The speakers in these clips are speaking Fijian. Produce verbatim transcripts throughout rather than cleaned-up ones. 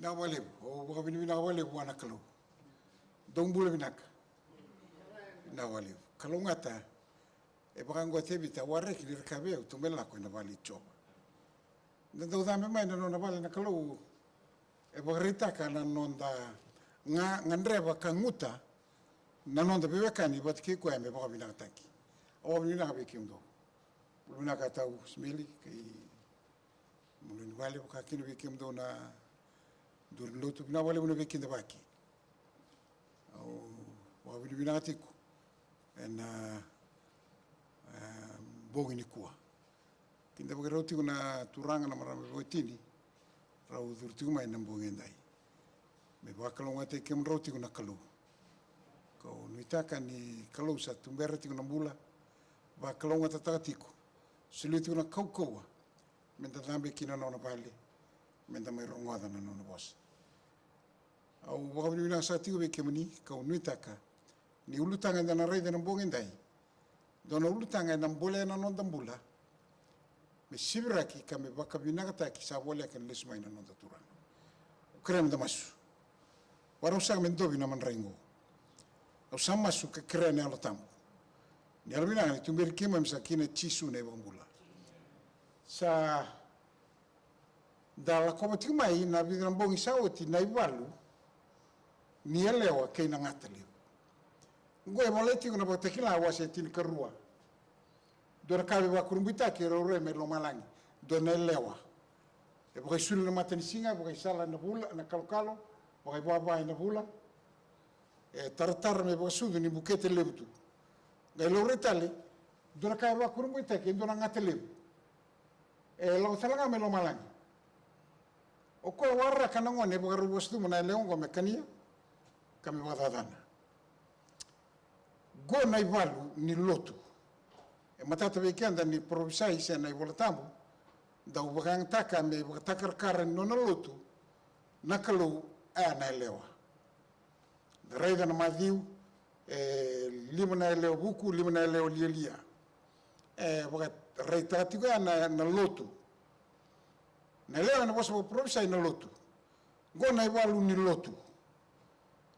Vinaka vakalevu. Au vakavinavinaka vakalevu vua na Kalou. Dou bula vinaka. Vinaka vakalevu. Kalougata. E vaka oqo Tevita, wareki ni ra kaya vei au, tou me lako ena vale i Jiova. Da dau cabe mai na nona vale na Kalou. E vakaraitaka na noda ga gadreva ka guta na noda veiwekani vata kei koya me vakavinakataki. Au vakavinavinaka vei kemudou. Bula vinaka tau Simeli kei Mulunivale, vaka kina vei kemudou na duru ni lotu, vinaka vakalevu na veikidavaki. Au vakavinavinaka tiko ena, e, bogi nikua. Kidavaki rau tiko na turaga, na marama vakatini, rau curu tiko mai na bogi edai. Me vakalougatataki kemudrau tiko na Kalou. Kau nuitaka ni Kalou sa tubera tiko na bula, vakalougatataka tiko, solia tiko na kaukauwa, meda cabe ki na nona vale, meda mai rogoca na nona vosa. Au vakavinavinaka saka tiko vei kemuni, kau nuitaka ni ulutaga eda na raica ena bogi edai, dua na ulutaga ena bolea na noda bula me siviraki ka me vakavinakataki, sa voleka ni lesu mai na noda Turaga. Au kerea meda masu. Vakarau saka me dovi na madrai oqo. Au sa masu ka kerea na Yalo Tabu. Ni yalovinaka ni tuberi keimami saka kina Jisu na iVakabula. Sa da lakova tiko mai na vica na bogi sa oti na ivalu ni yalewa kei na gata levu. Oqo e volai tiko na Vakatakila wase e tinikarua. Dua na ka veivakurabuitaki e raurai mai lomalagi. Dua na yalewa. E vakaisulu ena matanisiga, vakaisala ena vula, na kalokalo, vakaivava ena vula. E taratara me vakasucu ni bukete levu tu. Qai laurai tale, dua na ka e vakurabuitaki, e dua na gata levu. E lako tale ga mai lomalagi. O koya e waraka na gone e vakarau vakasauma na yalewa oqo me kania, ka me vakacacana. Qo na ivalu ni lotu. E matata vei keda ni parofisai se na iVola Tabu, dau vakayagataka me vakatakarakara ni nona lotu na Kalou, e, na yalewa. Da raica na Maciu, e, lima na yalewa vuku, lima na yalewa lialia. E vakaraitaka tiko ya na, na lotu. Na yalewa ena vosa vakaparofisai na lotu. Qo na ivalu ni lotu.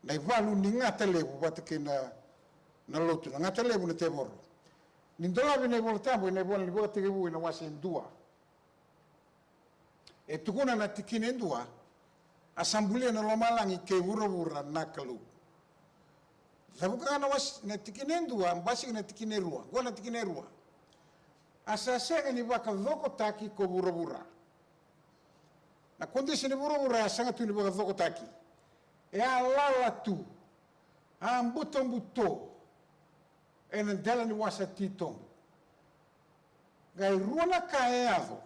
Na ivalu ni gata levu vata kei na, na lotu. Na gata levu na tevoro. Ni dolavi na iVola Tabu ena ivola ni Vakatekivu ena wase e dua. E tukuna na tikina e dua, a sa bulia na lomalagi kei vuravura na Kalou. Cavuka ga na wase, na tikina e dua, basika na tikina e rua. Qo na tikina e rua. A sa sega ni vakacokotaki ko vuravura. Na kondisi ni vuravura e a sega tu ni vakacokotaki. E a lala tu. A butobuto. Ena dela ni wasa titobu. Qai rua na ka e yaco.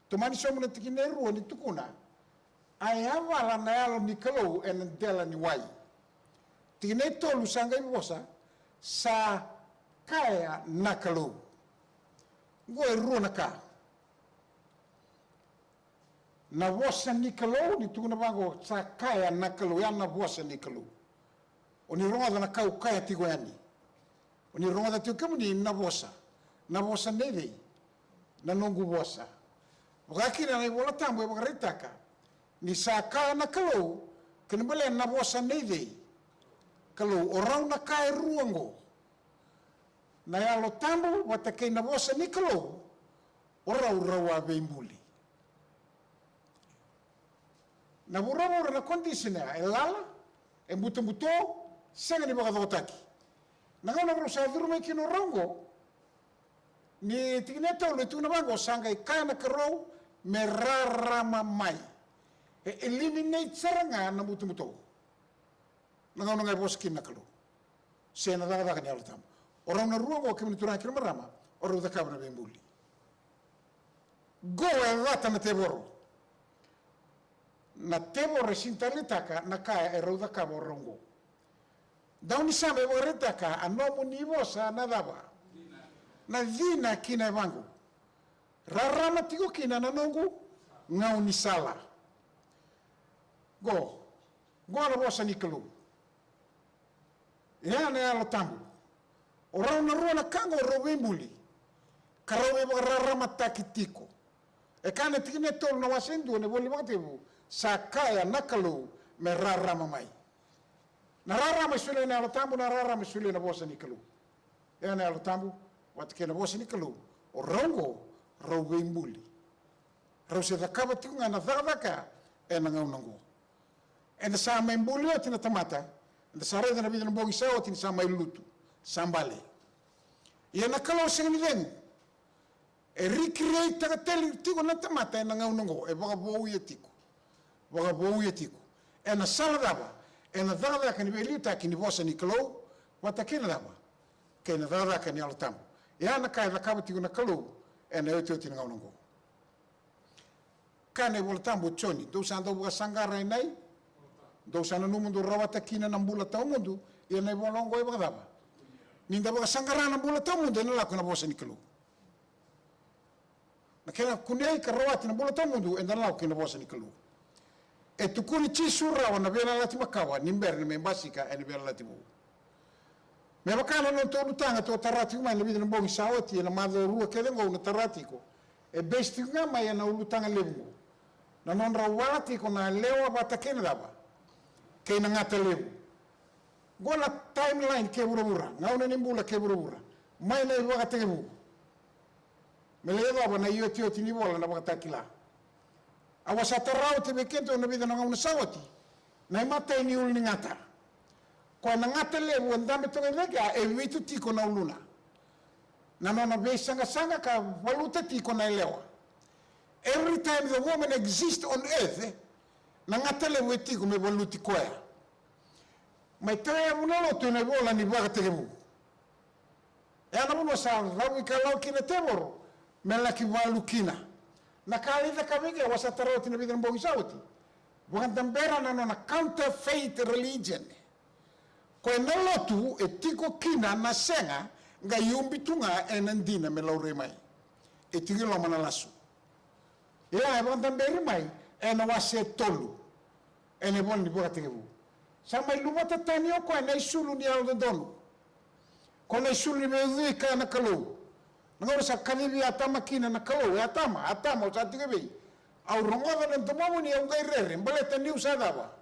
Tomani sobu na tikina e rua ni tukuna, a yavala na Yalo ni Kalou ena dela ni wai. Tikina e tolu sa qai vosa, sa kaya na Kalou. Qo e rua na ka. Na vosa ni Kalou, ni tukuna vaqo, sa kaya na Kalou, ya na vosa ni Kalou. O ni rogoca na ka au kaya tiko yani. O ni rogoca tiko kemuni na vosa. Na vosa nei cei? Na noqu vosa. Vakakina na iVola Tabu e vakaraitaka ni sa kaya na Kalou, kena ibalebale na vosa nei cei? Kalou. O rau na ka e rua oqo. Na Yalo Tabu vata kei na vosa ni Kalou, o rau rau a veibuli. Na vuravura na kondisini e lala, e butobuto, sega ni vakacokotaki. Na gauna rau sa curu mai kina o rau oqo, ni tikina e tolu e tukuna vaqo, sa qai kaya na Kalou me rarama mai. E eliminate sara ga na butobuto. Na gauna ga e vosa kina na Kalou. Se na cakacaka ni Yalo Tabu. O rau na rua oqo kemuni turaga kei na marama, o rau cakava na veibuli. Qo e cata na tevoro. Na tevoro e sini taleitaka na ka e rau cakava o rau oqo. Dau ni sa mai vakaraitaka a nomuni vosa na cava? Na cina ki na yavaqu. Rarama tiko kina na noqu gaunisala. Qo, qo na vosa ni Kalou. Ia na Yalo Tabu. O rau na rua na ka qo rau veibuli. Ka rau veivakararamataki tiko. E kaya na tikina e tolu na wase e dua na ivola ni Vakatekivu. Sa kaya na Kalou me rarama mai. Na rarama e solia na Yalo Tabu, na rarama e solia na vosa ni Kalou. Ia na Yalo Tabu vata kei na vosa ni Kalou, o rau oqo rau veibuli. Rau se cakava tiko ga na cakacaka ena gauna oqo. Eda sa mai buli oti na tamata, eda sa raica na vica na bogi sa oti ni sa mai lutu, sa bale. Ia na Kalou sega ni cegu. E recreate-taka tale tiko na tamata ena gauna oqo, e vakavouya tiko. Vakavouya tiko. Ena sala cava? Ena cakacaka ni veiliutaki ni vosa ni Kalou, vata kei na cava? Kei na cakacaka ni Yalo Tabu. Ia na ka e cakava tiko na Kalou ena iotioti ni gauna oqo. Kaya na iVola Tabu o Joni, dou sa dau vakasaqara enai, dou sa nanuma dou rawata kina na bula tawamudu, ia na ivola oqo e vakacava? Ni da vakasaqara na bula tawamudu, ena lako ena vosa ni Kalou. Na kena kunei ka rawati na bula tawamudu, eda na lako kina vosa ni Kalou. E tukuni Jisu rawa na veiyalayalati makawa ni bera ni mai basika ena veiyalayalati vou. Me vaka na nodatou ulutaga tou a tara tiko mai na vica na bogi sa oti ena macawa rua kece oqo au na tara tiko. E base tiko ga mai ena ulutaga levu oqo. Na nodrau vala tiko na yalewa vata kei na cava? Kei na gata levu. Oqo na timeline kei vuravura, gauna ni bula kei vuravura. Mai na ivakatekivu. Me lai yacova na iotioti ni vola na Vakatakila. Au a sa tara oti vei kemudou na vica na gauna sa oti na imatai ni ulu ni gata. Koya na gata levu e dabe toka i cake, e vitu tiko na uluna. Na nona veisaqasaqa ka valuta tiko na yalewa. Every time the woman exists on earth, na gata levu e tiko me valuti koya. Mai tawayavu na lotu ena ivola ni Vakatekivu. E a na vanua sa cavuikalawa kina na tevoro me laki valu kina. Na ka lai cakava i ke, au a sa tara oti na vica na bogi sa oti. Vakadabera na nona counterfeit religion. Koya na lotu e tiko kina na sega, qai ubi tu ga ena dina me laurai mai. E tiko i loma na lasu. Ia e vakadaberi mai ena wase tolu ena ivola ni Vakatekivu. Sa mai luvata tani o koya na isulu ni yalododonu. Ko na isulu ni veiucui, kaya na Kalou. Na gauna sa kacivi Atama kina na Kalou, e Atama, Atama, o sa tiko vei? Au rogoca na domomuni, au qai rere, baleta niu sa cava?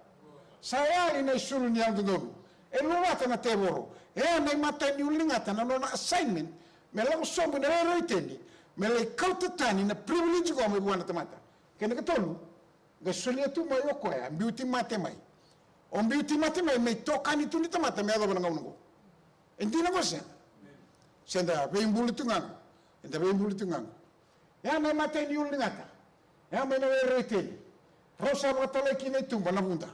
Sa yali na isulu ni yalododonu. E luvata na tevoro. E a na imatai ni ulu ni gata na nona assignment me lako sobu ina rairai teni, me lai kauta tani na privilege qo mai vua na tamata. Kena ikatolu, qai solia tu mai o koya, biuti mate mai. O biuti mate mai, me itokani tu ni tamata me yacova na gauna qo. E dina qo se? Se da veibuli tu ga qo. Eda veibuli tu ga qo. E a na imatai ni ulu ni gata. E a mai na rairai teni. Rau sa vakatalai kina i tuba na vuda.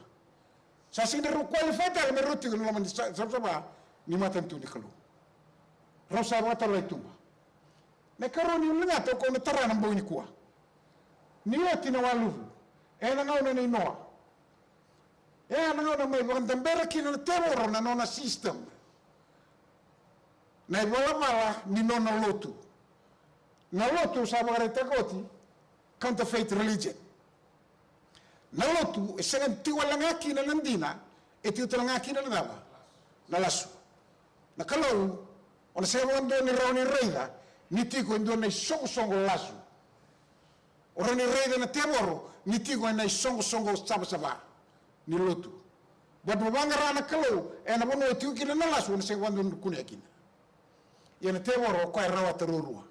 Sa sega ni rau qualify tale me rau tiko ena loma ni sa-, savasava ni matanitu ni Kalou. Rau sa vakatalai i tuba. Na ikarua ni ulu ni gata o koya au na tara ena bogi nikua. Ni oti na waluvu. Ena gauna nei Noa. E a na gauna mai vakadabera kina na tevoro na nona system. Na ivalavala ni nona lotu. Na lotu sa vakaraitaka oti, counterfeit religion. Na lotu e sega ni tiko wale ga kina na dina, e tiko tale ga kina na cava? Na lasu. Na Kalou, o na sega vakadua ni rawa ni raica ni tiko e dua na isoqosoqo lasu. O rawa ni raica na tevoro ni tiko ena isoqosoqo savasava ni lotu. But mo vaqara na Kalou ena vanua e tiko kina na lasu, o na sega vakadua ni kunea kina. Ia na tevoro o koya e rawata ruarua.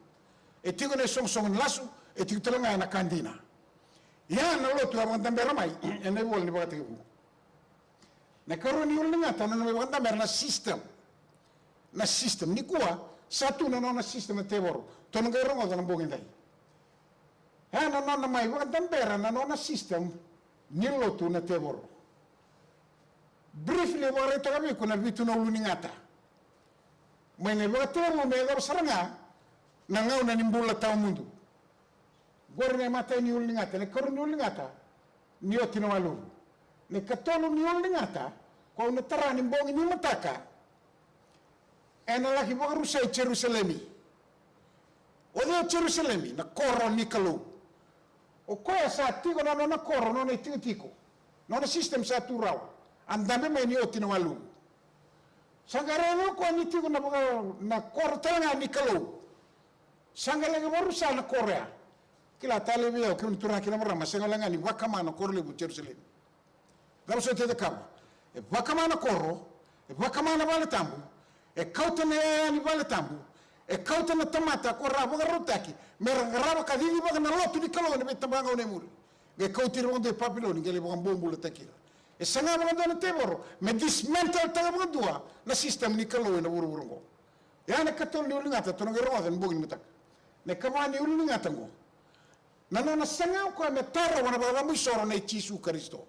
E tiko ena isoqosoqo ni lasu, e tiko tale ga ena ka dina. Ia na lotu a vakadabera mai ena ivola ni Vakatekivu. Na ikarua ni ulu ni gata na nona mai vakadabera na system. Na system nikua sa tu na nona system na tevoro. Tou na qai rogoca na bogi edai. E a na nona mai vakadabera na nona system ni lotu na tevoro. Briefly vakaraitaka vei iko na vitu na ulu ni gata. Mai na iVakatekivu me yacova sara ga na gauna ni bula tawamudu. Qori na imatai ni ulu ni gata, na ikarua ni ulu ni gata, ni oti na waluvu. Na ikatolu ni ulu ni gata, ko au na tara ni bogi ni mataka, ena laki vakarusai Jerusalemi. O cei o Jerusalemi? Na koro ni Kalou. O koya sa tiko na nona koro, nona itikotiko, nona system sa tu rawa. A dabe mai ni oti na waluvu. Sa qai raica o koya ni tiko na vaka, na koro tale ga ni Kalou. Sa qai laki vakarusa na koro ya. Kila tale vei au, kemuni turaga kei na marama, sega wale ga ni vakama na koro levu o Jerusalemi. Cava soti e cakava? E vakama na koro, e vakama na vale tabu, e kauta na iyaya ni vale tabu, e kauta na tamata ko ra vakarautaki me ra qarava ka cicivaka na lotu ni Kalou ena veitabagauna e muri. Qai kauti ira vakadua i Papiloni, qai lai vakabobulataki ira. E saga vakadua na tevoro me dismantle-taka vakadua na system ni Kalou ena vuravura oqo. Ia na ikatolu ni ululigata tou na qai rogoca ena bogi ni mataka. Na ikava ni ululigata oqo, na nona saga o koya me tarova na vakacabo isoro nei Jisu Karisito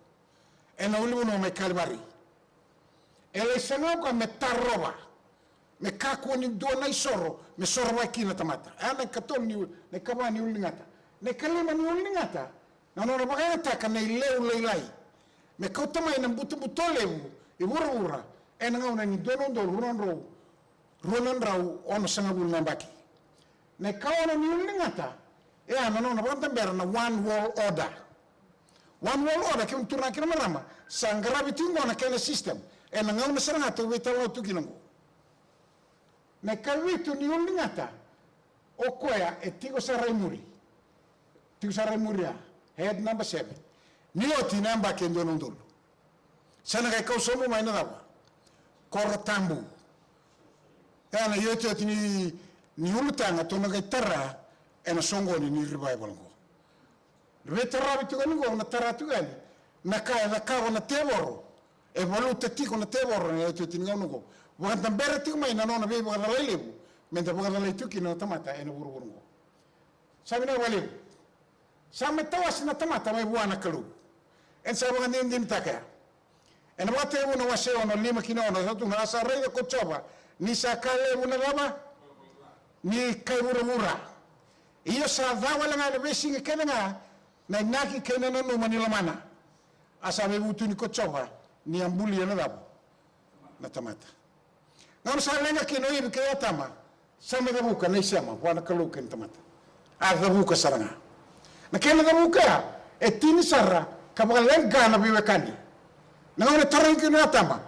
ena ulunivanua mai Kalivari. E lai saga o koya me tarova, me kakua ni dua na isoro me sorovaki kina na tamata. Ia na ikatolu ni, na ikava ni ululigata. Na ikalima ni ululigata, na nona vakayagataka na ileu lailai me kauta mai na butobuto levu i vuravura ena gauna ni dua na udolu rua na drau rua na drau onosagavulu na yabaki. Na ikaono ni ululigata, e a na nona vakadabera na one world order. One world order, kemuni turaga kei na marama, sa qaravi tiko qo na kena system ena gauna sara ga tou veitalanoa tu kina qo. Na ikavitu ni ululigata, o koya e tiko sara i muri. Tiko sara i muri ya, head number seven. Ni oti na yabaki e dua na udolu, sa na qai kau sobu mai na cava? Koro tabu. E a na iotioti ni, ni ulutaga tou na qai tara ena soqoni ni revival qo. Na veitaravi tiko yani qo na tara tiko yani na ka e cakava na tevoro. E valuta tiko na tevoro ena iotioti ni gauna qo. Vakadabera tiko mai na nona veivakacalai levu me da vakacalai tiko kina na tamata ena vuravura qo. Sa vinaka vakalevu. Sa mai tawase na tamata mai vua na Kalou. Eda sa vakadinadinataka ya. Ena Vakatekivu na wase ono, lima ki na ono, sa tukuna, a sa raica ko Jiova ni sa ka levu na cava? Ni kai vuravura. Io, sa ca wale ga ena veisiga kece ga na inaki kei na nanuma ni lomana. A sa veivutuni ko Jiova ni a bulia na cava? Na tamata. Gauna sa leqa kina o Ivi kei Atama, sa mai cavuka na isema vua na Kalou kei na tamata. A cavuka sara ga. Na kena cavuka ya e tini sara ka vakaleqa na veiwekani. Na gauna e tarogi kina o Atama,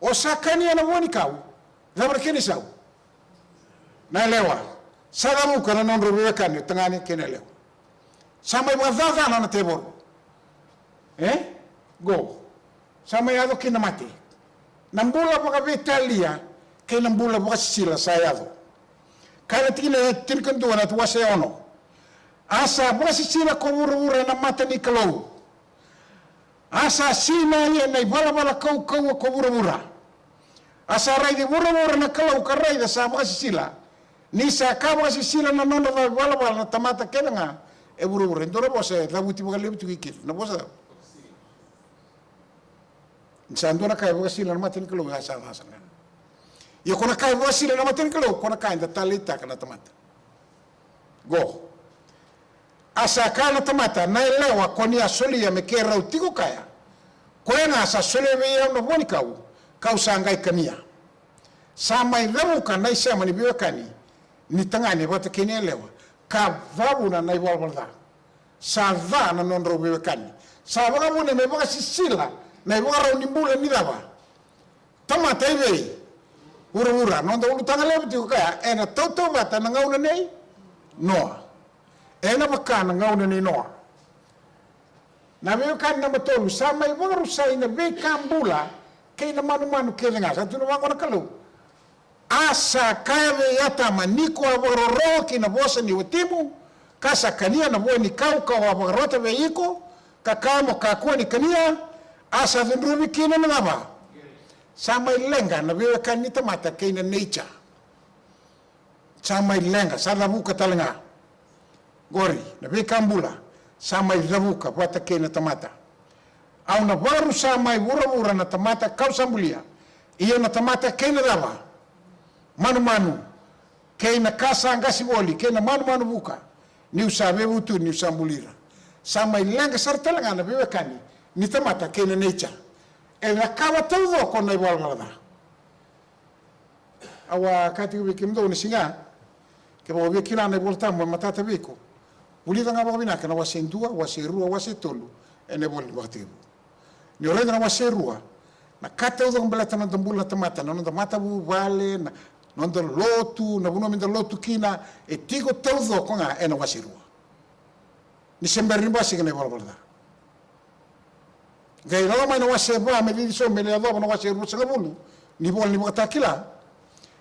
o sa kania na vua ni kau, cava na kena isau? Na yalewa. Sa cavuka na nodrau veiwekani o tagane kei na yalewa. Sa mai vakacacana na tevoro. E? Qo. Sa mai yaco kina na mate. Na bula vakaveitalia kei na bula vakasisila sa yaco. Kaya na tikina e tinikadua na wase ono. A sa vakasisila ko vuravura ena mata ni Kalou. A sa sinai ena ivalavala kaukauwa ko vuravura. A sa raici vuravura na Kalou ka raica sa vakasisila. Ni sa ka vakasisila na nodra ivalavala na tamata kece ga e vuravura. E dua na vosa e cavuti vakalevu tiko i keri. Na vosa cava? Ni sa dua na ka e vakasisila na mata ni Kalou, a sa ca sara ga. Ia ko na ka e vakasisila na mata ni Kalou, ko na ka eda taleitaka na tamata. Qo. A sa kaya na tamata, na yalewa ko ni a solia me keirau tiko kaya, koya ga sa solia vei au na vua ni kau, kau sa qai kania. Sa mai cavuka na isema ni veiwekani ni tagane vata kei na yalewa, ka vavuna na ivalavala ca. Sa ca na nodrau veiwekani. Sa vakavuna me vakasisila na ivakarau ni bula ni cava? Tamata i vei? Vuravura. Noda ulutaga levu tiko kaya, ena tautauvata na gauna nei Noa. Ena vaka na gauna nei Noa. Na veiwekani naba tolu, sa mai vakarusai na veika bula kei na manumanu kece ga. Sa tukuna vaqo na Kalou. A sa kaya vei Atama, ni ko a vakarorogo ki na vosa ni watimu, ka sa kania na vua ni kau kau a vakarota vei iko, ka kaya mo kakua ni kania, a sa cudruvi kina na cava? Sa mai leqa na veiwekani ni tamata kei na nature. Sa mai leqa, sa cavuka tale ga. Qori, na veika bula, sa mai cavuka vata kei na tamata. Au na vakarusa mai vuravura na tamata kau sa bulia. Io na tamata kei na cava? Manumanu. Kei na ka sa qasi voli, kei na manumanu vuka. Niu sa veivutuni, niu sa buli ira. Sa mai leqa sara tale ga na veiwekani ni tamata kei na nature. E cakava taucoko na ivalavala ca. Au a kaya tiko vei kemudou na siga, kevaka o via kila na iVolatabu me matata vei iko, vulica ga vakavinaka na wase dua, wase rua, wase tolu ena ivola ni Vakatekivu. Ni o raica na wase rua, na ka taucoko baleta na noda bula na tamata, na noda matavuvale, na noda lotu, na vanua meda lotu kina, e tiko taucoko ga ena wase rua. ni se bera ni basika na ivalavala ca. Qai lako mai na wase va me cici sobu me na yacova na wase ruasagavulu ni vola ni Vakatakila,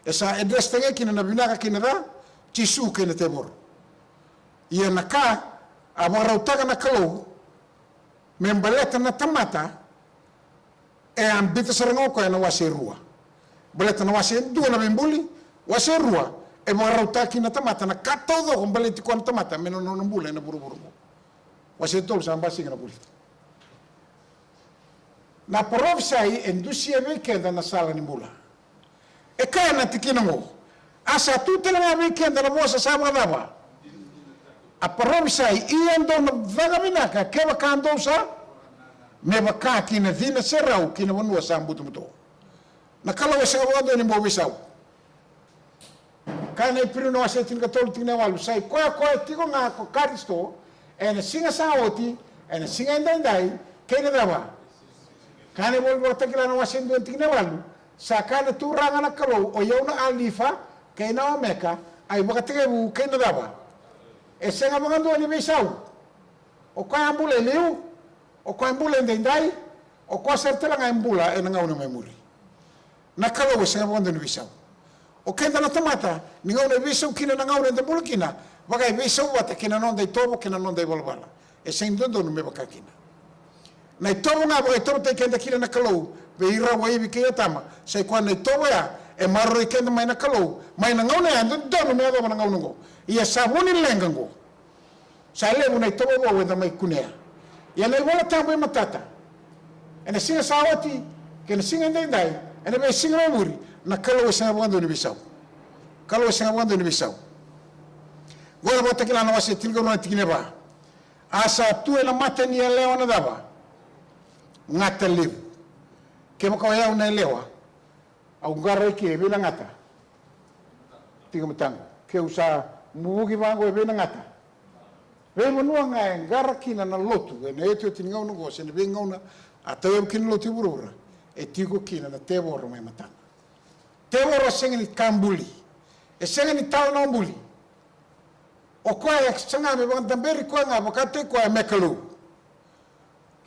e sa address tale ga kina na vinaka kei na ca, Jisu kei na tevoro. Ia na ka a vakarautaka na Kalou me baleta na tamata, e a biuta sara ga o koya na wase rua. Baleta na wase dua na veibuli, wase rua e vakarautaka kina na tamata na ka taucoko baleti koya na tamata me na nona bula ena vuravura oqo. Wase tolu sa basika na vuli. Na parofisai e dusia vei keda na sala ni bula. E kaya na tikina oqo, a sa tu tale ga vei keda na vosa sa vakacava? A parofisai, ia dou na caka vinaka kevaka dou sa, me vaka ki na cina serau ki na vanua sa butobuto. Na Kalou e sega vakadua ni bau veisau. Kaya na Iperiu na wase tinikatolu tikina e walu, sa i koya ko koya tiko ga ko Karisito ena siga sa oti, ena siga edaidai, kei na cava? Kaya na ivola ni Vakatakila na wase dua tikina e walu, sa kaya na Turaga na Kalou, o i au na Alifa kei na Omeka, a ivakatekivu kei na cava? E sega vakadua ni veisau. O koya a bula e liu, o koya e bula edaidai, o koya sara tale ga e bula ena gauna mai muri. Na Kalou e sega vakadua ni veisau. O keda na tamata, ni gauna e veisau kina na gauna eda bula kina, vaka e veisau vata kei na noda itovo kei na noda ivalavala. E sega ni dodonu me vaka kina. Na itovo ga vakaitovotaki keda kina na Kalou vei Irau, Ivi kei Atama, sa i koya na itovo ya e maroroi keda mai na Kalou, mai na gauna ya e dodonu me yacova na gauna oqo. Ia sa vu ni leqa oqo. Sa levu na itovo vou eda mai kunea. Ia na iVola Tabu e matata. Ena siga sa oti, kei na siga edaidai, ena veisiga mai muri, na Kalou e sega vakadua ni veisau. Kalou e sega vakadua ni veisau. Qo na Vakatakila na wase tinikarua na tikina e va. A sa tu ena mata ni yalewa na cava? Gata levu. Kevaka o yau na yalewa, au qara i ke, e vei na gata? Tiko mataqu. Keu sa muvuki vaqo, e vei na gata? Veivanua ga e qara kina na lotu ena iotioti ni gauna oqo se na veigauna a tauyavu kina na lotu e vuravura, e tiko kina na tevoro mai matana. Tevoro e sega ni ka buli. E sega ni talanoa buli. O koya e saga me vakadaberi koya ga vakataki koya me Kalou.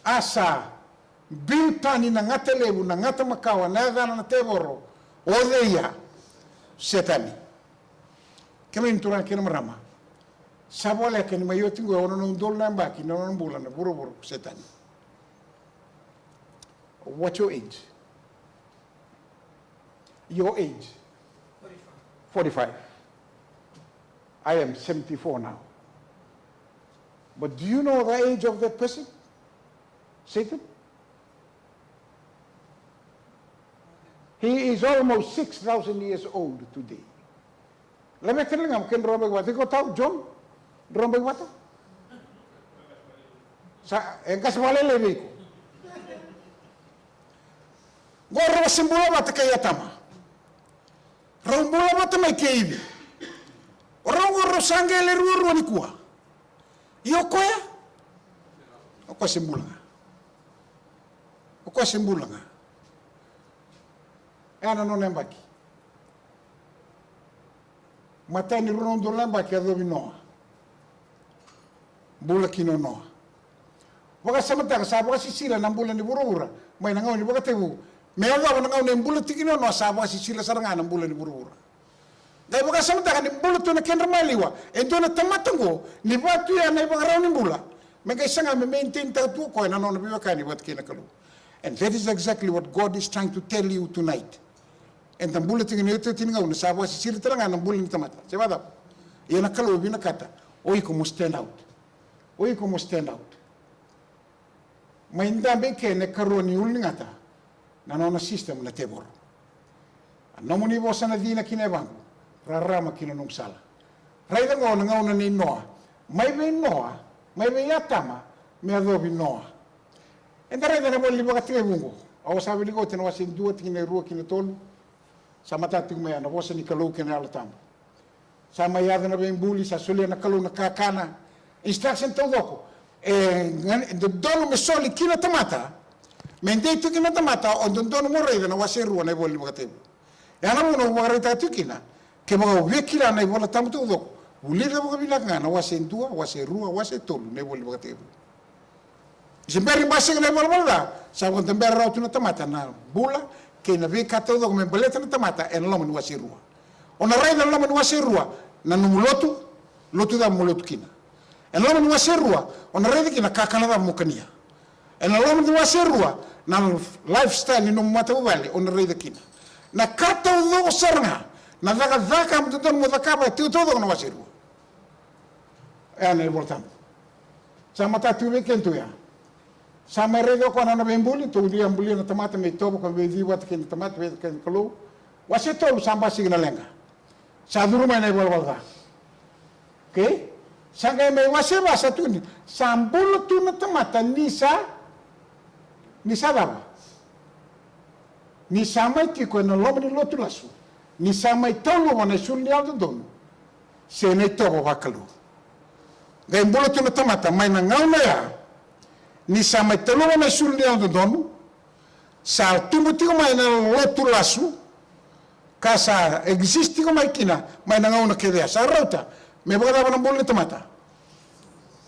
A sa biu tani na gata levu, na gata makawa, na yacana na tevoro. O cei ya? Setani. Kemuni na turaga kei na marama, sa voleka ni mai oti qo e ono na udolu na yabaki na nona bula na vuravura ko Setani. What's your age? Your age? Forty-five. I am seventy-four now. But do you know the age of that person? Satan? He is almost six thousand years old today. Laveta na ligamu kei na drobaki vata. Iko tau, John? Drobaki vata? Sa, e qase vakalailai vei iko. Qo rau a se bula vata kei Atama. Rau bula vata mai kei Ivi. O rau qo rau sa qele ruarua nikua. Ia o koya? O koya se bula ga. O koya se bula ga. E a na nona yabaki. Matai ni rua na udolu na yabaki a yacovi Noa. Bula kina o Noa. Vakasamataka, sa vakasisila na bula ni vuravura mai na gauna ni vakatekivu me yacova na gauna e bula tiko kina o Noa, sa vakasisila sara ga na bula ni vuravura. Qai vakasamataka ni bula tu na kedra maliwa e dua na tamata oqo, ni vaka tu ya na ivakarau ni bula, me qai saga me maintain taka tu o koya na nona veiwekani vata kei na Kalou. And that is exactly what God is trying to tell you tonight. Eda bula tiko ena iotioti ni gauna, sa vakasisila tale ga na bula ni tamata. Se vakacava? Ia na Kalou e vinakata o iko mo stand out. O iko mo stand out. Mai dabe i ke na ikarua ni ulu ni gata, na nona system na tevoro. A nomuni vosa na cina ki na yavaqu, rarama ki na noqu sala. Raica oqo na gauna nei Noa. Mai vei Noa, mai vei Atama me yacovi Noa. Eda raica na ivola ni Vakatekivu oqo. Au sa wilika oti na wase dua, tikina e rua ki na tolu. Sa matata tiko mai ya na vosa ni Kalou kei na Yalo Tabu. Sa mai yaco na veibuli, sa solia na Kalou na kakana. Instruction taucoko. E, e dodonu me soli kina tamata. Me dei tu kina tamata, o dodonu mo raica na wase rua na ivola ni Vakatekivu. E a na vuna au vakaraitaka tiko kina, kevaka o via kila na iVola Tabu taucoko, Vulica vakavinaka ga na wase dua, wase rua, wase tolu na ivola ni Vakatekivu. Se bera ni basika na ivalavala ca, sa vakadabera rawa tu na tamata na bula kei na veika taucoko me baleta na tamata ena loma ni wase rua. O na raica ena loma ni wase rua na nomu lotu, lotu cava mo lotu kina. Ena loma ni wase rua o na raica kina kakana cava mo kania. Ena loma ni wase rua na lifestyle ni nomu matavuvale o na raica kina. Na ka taucoko sara ga, na cakacaka mo dodonu mo cakava e tiko taucoko na wase rua. E ya na iVolatabu. Sa matata tiko vei keda tu ya. Sa mai raica o koya na nona veibuli, tou lia bulia na tamata me itovo ka veicivi vata kei na tamata, vei kei na Kalou. Wase tolu sa basika na leqa. Sa curu mai na ivalavala ca. Okay? Sa qai mai wase va sa tukuni, sa bula tu na tamata ni sa, ni sa cava? Ni sa mai tiko ena loma ni lotu lasu, ni sa mai tauluva na isulu ni yalododonu se na itovo vakalou. Qai bula tu na tamata mai na gauna ya, ni sa mai tauluva na isulu ni yalododonu, sa tubu tiko mai na lotu lasu, ka sa exist tiko mai kina mai na gauna kece ya. Sa rauta me vakacava na bula ni tamata?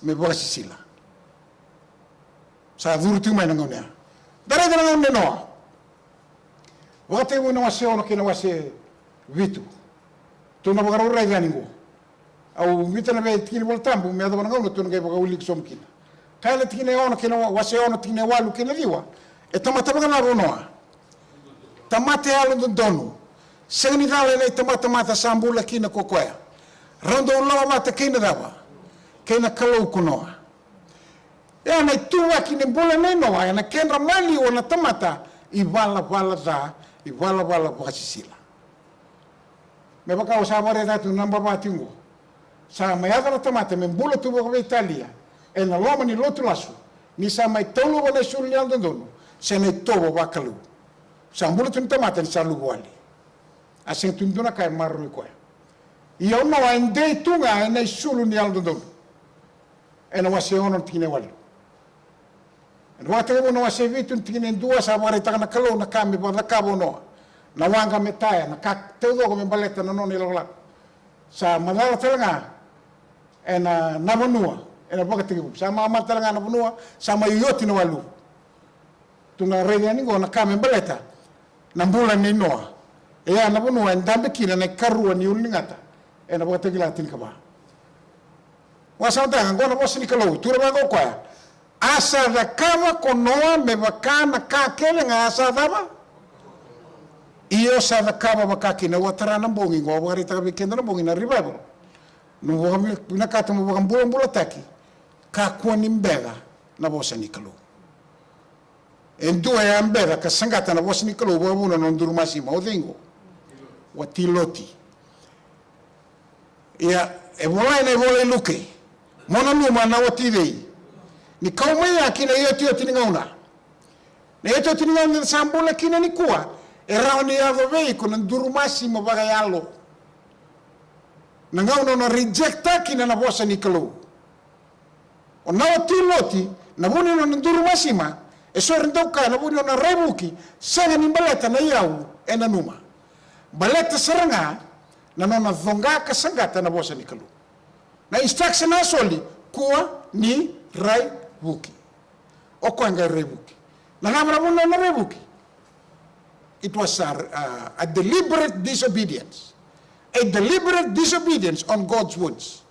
Me vakasisila. Sa curu tiko mai na gauna ya. Da raica na gauna nei Noa. Vakatekivu na wase ono kei na wase vitu. Tou na vakarau raica yani qo. Au vita na vei tikina iVolatabu me yacova na gauna tou na qai vakawiliki sobu kina. Kaya na tikina e ono kei na wa-, wase ono tikina e walu kei na ciwa. E tamata vakacava o Noa? Tamata yalododonu. Sega ni cala ena itabatamata sa bula kina ko koya. Rau dau lawa vata kei na cava? Kei na Kalou ko Noa. E a na ituvaki ni bula nei Noa ena kedra maliwa na tamata, ivalavala ca, ivalavala vakasisila. Me vaka au sa vakaraitaka tu na naba va tiko qo. Sa mai yaco na tamata me bula tu vakaveitalia ena loma ni lotu lasu, ni sa mai tauluva na isulu ni yalododonu se na itovo vakalou. Sa bula tu na tamata ni sa luvawale. A sega tu ni dua na ka e maroroi koya. Ia o Noa e dei tu ga ena isulu ni yalododonu. Ena wase ono na tikina e walu. Ena Vakatekivu na wase vitu na tikina e dua, sa vakaraitaka na Kalou na ka me vakacakava o Noa. Na waqa me taya, na ka taucoko me baleta na nona ilakolako. Sa macala tale ga ena, na vanua, ena Vakatekivu. Sa macala tale ga na vanua, sa mai oti na waluvu. Tou na raica yani qo na ka me baleta na bula nei Noa. E a na vanua e dabe kina na ikarua ni ulu ni gata ena Vakatakila tinikava. Vakasamataka qo na vosa ni Kalou, tura vaqo o koya. A sa cakava ko Noa me vaka na ka kece ga a sa cava? Io, sa cakava vaka kina. Au a tara na bogi qo, au vakaraitaka vei keda na bogi na revival. Nomu vakavinakata mo vakabulabulataki, kakua ni beca na vosa ni Kalou. E dua e a beca ka saqata na vosa ni Kalou, vakavuna na nona duru masima, o cei qo? Wati Loti. Ia, e volai na ivola i Luke, mo nanuma na wati cei? Ni kau mai ya ki na iotioti ni gauna. Na iotioti ni gauna eda sa bula kina nikua, e rawa ni yaco vei iko na duru masima vakayalo. Na gauna o na reject-taka kina na vosa ni Kalou. O na wati Loti, na vu ni nona duru masima, e so era dau kaya na vu ni nona raivuki, sega ni baleta na iyau e nanuma. Baleta sara ga na nona coqa ka saqata na vosa ni Kalou. Na instruction a soli, kua ni raivuki. O koya qai raivuki. Na cava na vu ni nona raivuki? It was a, a, a deliberate disobedience. A deliberate disobedience on God's words.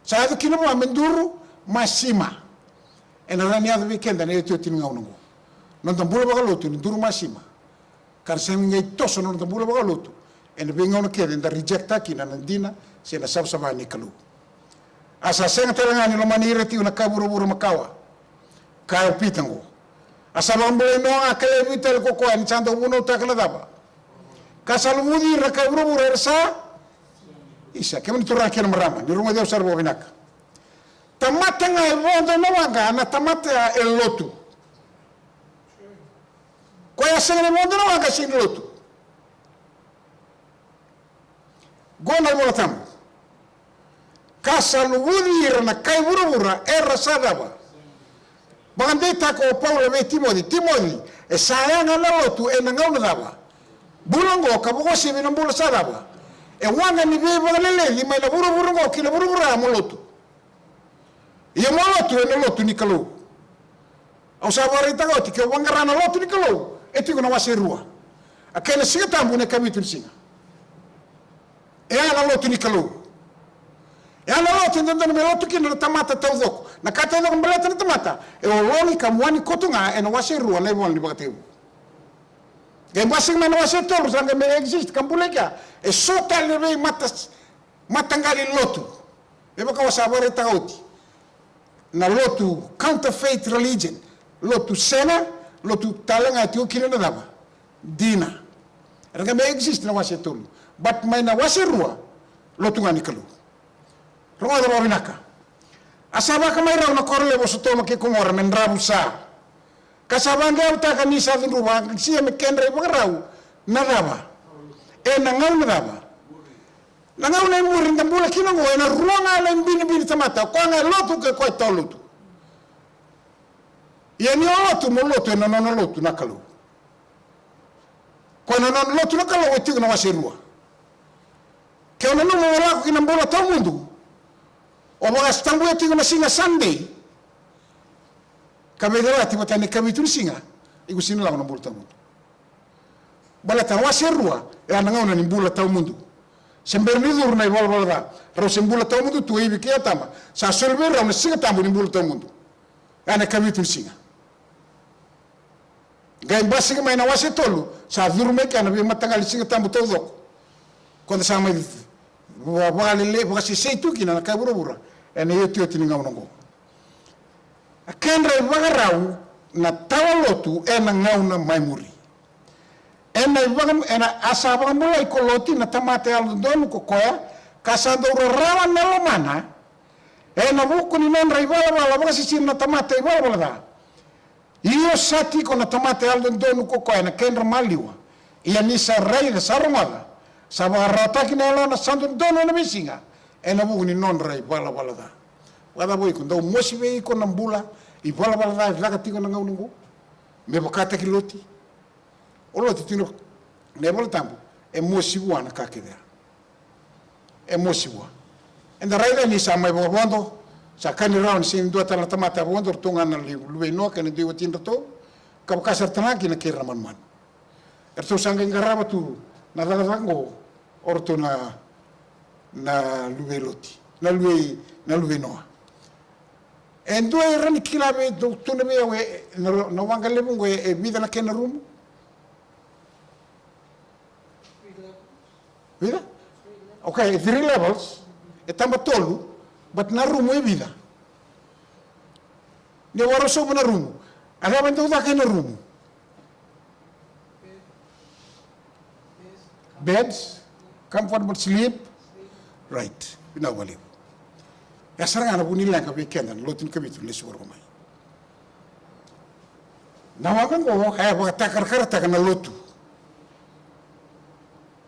Sa yaco kina vua me duru masima. Ena rawa ni yaco vei keda na iotioti ni gauna oqo. Noda bula vakalotu ni duru masima. Ka ra sega ni qai toso na noda bula vakalotu ena veigauna kece eda reject-taka kina na dina se na savasava ni Kalou. A sa sega tale ga ni lomani ira tiko na kai vuravura makawa. Kaya o Pita oqo. A sa vakabulai Noa ga ka levu tale ko koya ni sa dau vunautaka na cava? Ka sa luvuci ira na kai vuravura era sa. Isa, kemuni turaga kei na marama, ni rogoci au sara vakavinaka. Tamata ga e vodo ena waqa, na tamata ya e lotu. Koya sega ni vodo ena waqa, sega ni lotu. Qo na iVola Tabu. Ka sa luvuci ira na kai vuravura era sa cava? Vakadeitaka o Paula vei Timoci, Timoci, e sa yaga na lotu ena gauna cava? Bula oqo ka vakauasivi na bula sa cava? E waqa ni veivakaleleci mai na vuravura oqo ki na vuravura mo lotu. Ia mo lotu ena lotu ni Kalou. Au sa vakaraitaka oti, ke o vaqara na lotu ni Kalou, e tiko na wase rua. A kena Siga Tabu na ikavitu ni siga. E a na lotu ni Kalou. E a na lotu e dodonu me lotu kina na tamata taucoko. Na ka taucoko baleta na tamata e ologi ka muani koto ga ena wase rua na ivola ni Vakatekivu. Qai basika mai na wase tolu, sa qai mai exist ka bula i kea e so tale na vei mata, mataqali lotu. E vaka au sa vakaraitaka oti, na lotu counterfeit religion, lotu sega, lotu tale ga e tiko kina na cava? Dina. Era qai mai exist na wase tolu, but mai na wase rua, lotu ga ni Kalou. Rogoca vakavinaka. A sa vakamai rau na koro levu o Sotoma kei Komora me dravusa. Ka sa vaqeavutaka ni sa cudruva, a qisia me kedra ivakarau na cava? Ena gauna cava? Na gauna e muri da bula kina oqo, ena rua ga na ibinibini tamata, o koya ga e lotu kei koya e tawa lotu. Ia ni o lotu, mo lotu ena nona lotu na Kalou. Koya na nona lotu na Kalou e tiko na wase rua. Ke o nanuma mo lako ki na bula tawamudu, o vakasitabuya tiko na siga Sunday, ka veicalati vata na ikavitu ni siga, iko sega ni lako na bula tawamudu. Baleta na wase rua e a na gauna ni bula tawamudu. Se bera ni curu na ivalavala ca, rau se bula tawamudu tu o Ivi kei Atama, sa soli vei rau na Siga Tabu ni bula tawamudu. E a na ikavitu ni siga. Qai basika mai na wase tolu, sa curu mai kea na veimataqali Siga Tabu taucoko. Ko da sa mai va-, vakalele, vakasesei tu kina na kai vuravura ena iotioti ni gauna oqo. A kedra ivakarau na tawa lotu ena gauna mai muri. Ena ivaka-, ena a sa vakabulai ko Loti na tamata yalododonu ko koya, ka sa dau rarawa na lomana, ena vuku ni nodra ivalavala vakasisila na tamata ivalavala ca. Io, sa tiko na tamata yalododonu ko koya ena kedra maliwa. Ia ni sa raica, sa rogoca, sa vakararawataki na yalona, sa dodonu ena veisiga, ena vuku ni nodra ivalavala ca. Vakacava o iko, dau mosi vei iko na bula ivalavala ca e caka tiko na gauna oqo? Me vakataki Loti. O Loti tiko na iVola Tabu e mosi vua na ka kece ya. E mosi vua. Eda raica ni sa mai vakavodo, sa kani rawa ni sega ni dua tale na tamata e vodo, ratou ga na li-, luve i Noa kei na dui watidratou, ka vaka sara tale ga kina kei ira na manumanu. Eratou sa qai qarava tu na cakacaka oqo o ratou na, na luve i Loti, na luve i, na luve i Noa. E dua e rawa ni kila vei, dou tukuna vei au, e, na, na waqa levu oqo e, e vica na kena rumu? Vica? Okay, three levels. E taba tolu, but na rumu e vica? Ni o vakarau sobu na rumu, a cava e dau caka ena rumu? Beds, comfortable sleep. Right. Vinaka vakalevu. Ya sara ga na vu ni leqa vei keda na lotu ni kavitu ni lesu vakarau mai. Na waqa oqo e vakatakarakarataka na lotu.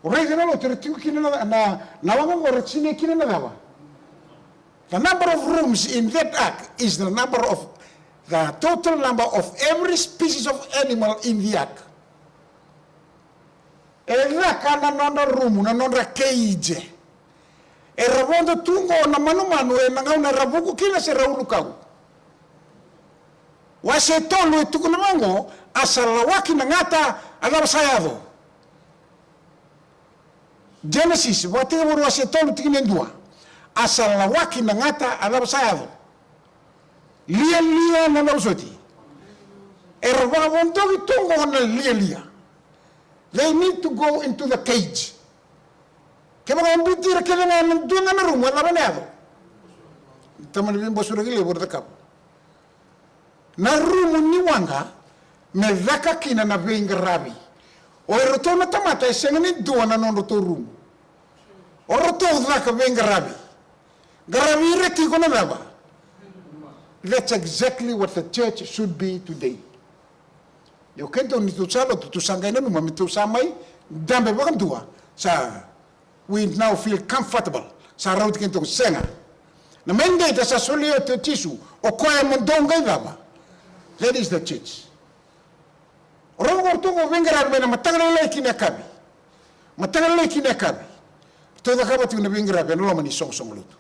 O raica na lotu era tiko kina na, na, na waqa oqo era sinai kina na cava? The number of rooms in that ark is the number of, the total number of every species of animal in the ark. E caka na nodra rumu, na nodra cage. Era vodo tu oqo na manumanu ena gauna era vuku kina se ra ulukau. Wase tolu e tukuna vaqo, a sa lawaki na gata, a cava sa yaco? Genesis, Vakatekivu wase tolu tikina e dua. A sa lawaki na gata, a cava sa yaco? Lialia na nau soti. Era vakavodoki tu oqo na lialia. They need to go into the cage. Kevaka o biuti ira kece ga ena dua ga na rumu, a cava na yaco? Tamani veibosuraki levu era cakava na rumu ni waqa me caka kina na veiqaravi. O iratou na tamata e sega ni dua na nodratou rumu. O ratou caka veiqaravi. Qaravi ira tiko na cava? That's exactly what the church should be today. Io, keitou ni tou sa lotu, tou sa qai nanuma me tou sa mai dabe vakadua. Sa, we now feel comfortable. Sa rauti keitou, sega. Na mandate sa solia oti o Jisu, o koya mo dou qai cava? That is the church. O rau qo ratou qo veiqaravi mai na mataka lailai ki na yakavi. Mataka lailai ki na yakavi. Tou cakava tiko na veiqaravi ena loma ni soqosoqo lotu.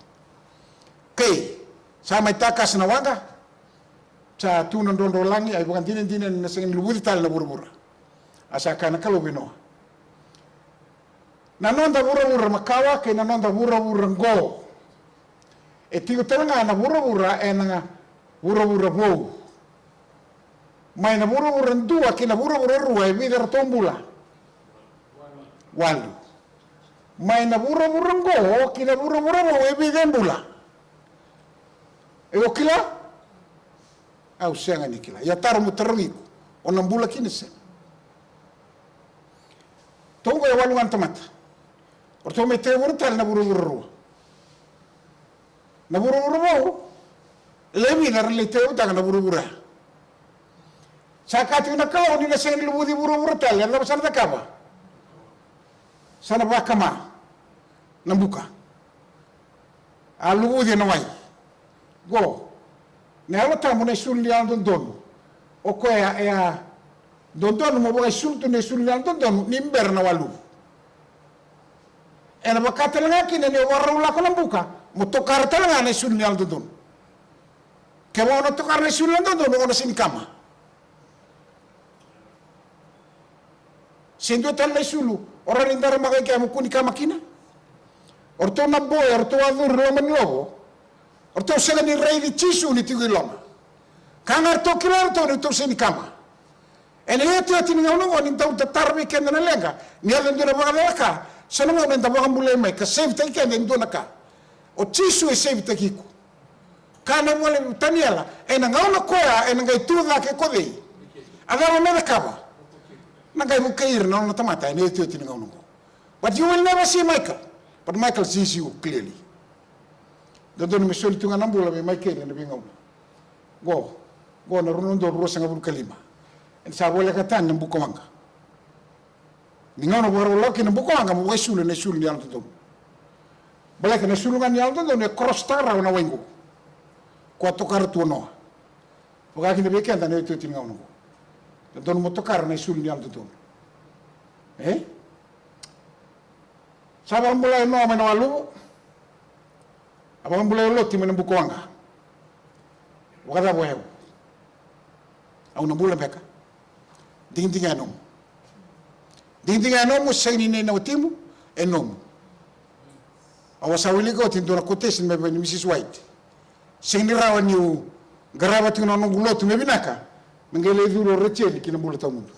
Kei sa mai takasa na waqa, sa tu na drodrolagi, a ivakadinadina ni na sega ni luvuci tale na vuravura. A sa kaya na Kalou vei Noa, na noda vuravura makawa kei na noda vuravura qo, e tiko tale ga na vuravura ena vuravura vou. Mai na vuravura dua ki na vuravura rua e vica eratou bula? Walu. Mai na vuravura qo ki na vuravura vou e vica e bula? E o kila? Au sega ni kila. Ia taro mo tarogi iko, o na bula kina se sega? Tou qo e walu ga na tamata. O ratou mai tekivura tale na vuravura rua. Na vuravura vou, e lewe vica era lai tekivutaka na vuravura ya. Sa kaya tiko na Kalou ni na sega ni luvuci vuravura tale, a cava sa na cakava? Sa na vakama na buka. A luvuci ena wai. Qo na Yalo Tabu na isulu ni yalododonu. O koya e a dodonu mo vakaisulu tu na isulu ni yalododonu ni bera na waluvu. Ena vaka tale ga kina ni o vakarau lako na buka, mo tokara tale ga na isulu ni yalododonu. Kevaka o na tokara na isulu ni yalododonu, o na sega ni kama. Se dua tale na isulu o rawa ni daramaka i kea mo kua ni kama kina? O ratou na boy, o ratou a curu i loma ni lovo. O ratou sega ni raici Jisu ni tiko i loma. Ka ga ratou kila o ratou ni ratou sega ni kama. Ena iotioti ni gauna oqo ni dau tatara vei keda na leqa ni yaco e dua na vakacalaka, sa na gauna eda vakabulai mai ka sevitaki keda e dua na ka. O Jisu e sevitaki iko. Ka na vole Taniela, ena gauna koya ena qai tu cake ko cei? A cava me cakava? Na qai vukei ira na nona tamata ena iotioti ni gauna oqo. But you will never see Michael. But Michael sees you clearly. Dodonu me soli tu ga na bula vei Michael ena veigauna. Qo, qo na rua na udolu ruasagavulu ka lima. Ena sa voleka tani na buka waqa. Ni gauna vakarau lako kina na buka waqa mo vakaisulu ena isulu ni yalododonu. Baleta na isulu ga ni yalododonu e korosotaka rawa na wai qo. Koya tokara tu o Noa. Vaka kina vei keda na iotioti ni gauna oqo. Dodonu mo tokara na isulu ni yalododonu. E? Sa vakabulai o Noa mai na waluvu. A vakabulai o Loti mai na buka waqa. Vakacava o yau? Au na bula beka? Digidiga e nomu. Digidiga e nomu, sega ni nei na watimu, e nomu. Au a sa wilika oti e dua na quotation mai vei Mrs White. Sega ni rawa niu qarava tiko na noqu lotu me vinaka me qai lai curu o Rejeli ki na bula tawamudu.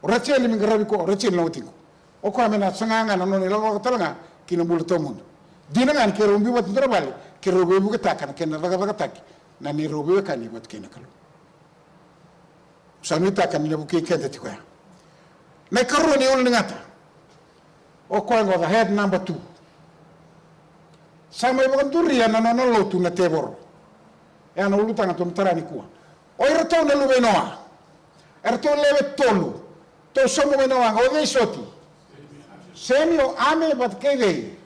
O Rejeli me qaravi koya, o Rejeli na watiqu. O koya me na saga ga na nona ilakolako tale ga ki na bula tawamudu. Dina ga ni keirau biu vata e dua na vale, keirau veivuketaka na kena cakacakataki na neirau veiwekani vata kei na Kalou. Au sa nuitaka ni na vukei keda tiko ya. Na ikarua ni ulu ni gata. O koya oqo the head number two. Sa mai vakaduria na nona lotu na tevoro. E a na ulutaga tou na tara nikua. O iratou na luve i Noa. Eratou lewe tolu. Tou sauma mai na waqa, o cei soti? Semi, o Ame vata kei cei?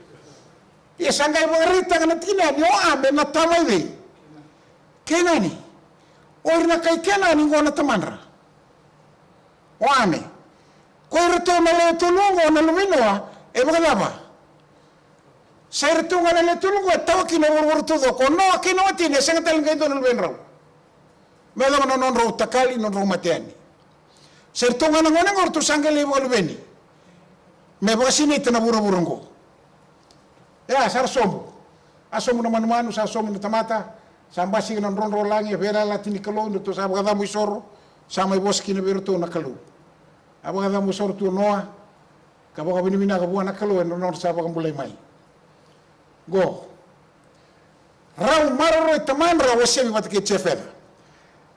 Ia sa qai vakaraitaka na tikina ni o Ame na tama i cei? Kenani. O ira na kai Kenani oqo na tamadra. O Ame. Ko iratou na lewe tolu oqo na luve i Noa, e vakacava? Sa iratou ga na lewe tolu oqo e tawa kina o vuravura taucoko. O Noa kei na watina e sega tale ni qai dua na luvedrau. Me yacova na nodrau takali, nodrau mate yani. Sa iratou ga na gone oqo ratou sa qai lai vakaluveni me vakasinaita na vuravura oqo. Ia, sa ra sobu. A sobu na manumanu, sa sobu na tamata, sa basika na drodrolagi, e veiyalayalati ni Kalou, ni ratou sa vakacabo isoro, sa mai vosa kina vei iratou na Kalou. A vakacabo isoro tu o Noa, ka vakavinavinaka vua na Kalou ena nodra sa vakabulai mai. Qo. Rau maroroi tamada, rau a sevi vata kei Jefeta.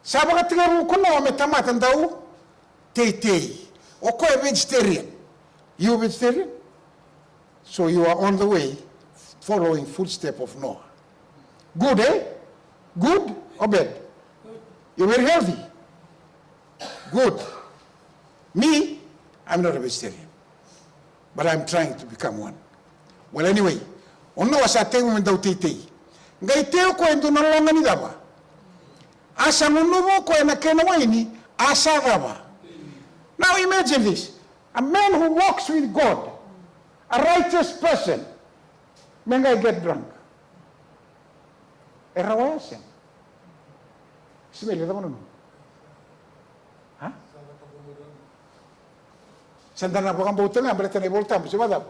Sa vakatekivu ko Noa me tamata dau teitei. O koya e vegetarian. You vegetarian? So you are on the way following footstep of Noah. Good, eh? Good or bad? You're very healthy. Good. Me, I'm not a vegetarian. But I'm trying to become one. Well, anyway, o Noa sa tekivu me dau teitei. Qai tei o koya e dua na loga ni cava? A sa gunuva o koya na kena waini, a sa cava? Now imagine this. A man who walks with God, A righteous person me qai get drunk. E rawa ya sega? Simeli, e cava na nomu? A? Sa da na vakabauta ga baleta na iVolatabu se vakacava?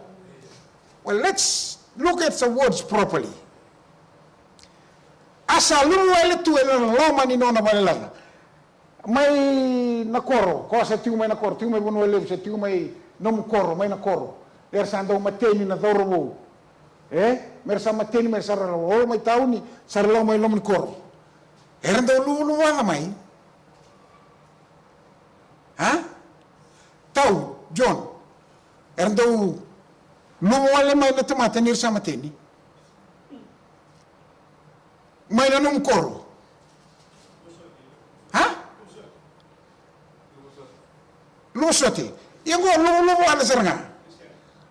Well, let's look at the words properly. A sa luvu wale tu ena loma ni nona valelaca. Mai na koro, ko sa tiko mai na koro, tiko mai Vanua Levu, se tiko mai nomu koro, mai na koro. Era sa dau mateni na cauravou. E? Mera sa mateni, mera sa ra lako mai tauni, sa ra lako mai loma ni koro. Era dau luvuluvaca mai. A? Tau, John. Era dau luvu wale mai na tamata ni ra sa mateni. Mai na nomu koro. A? Luva sote. Ia qo luvuluvu wale sara ga.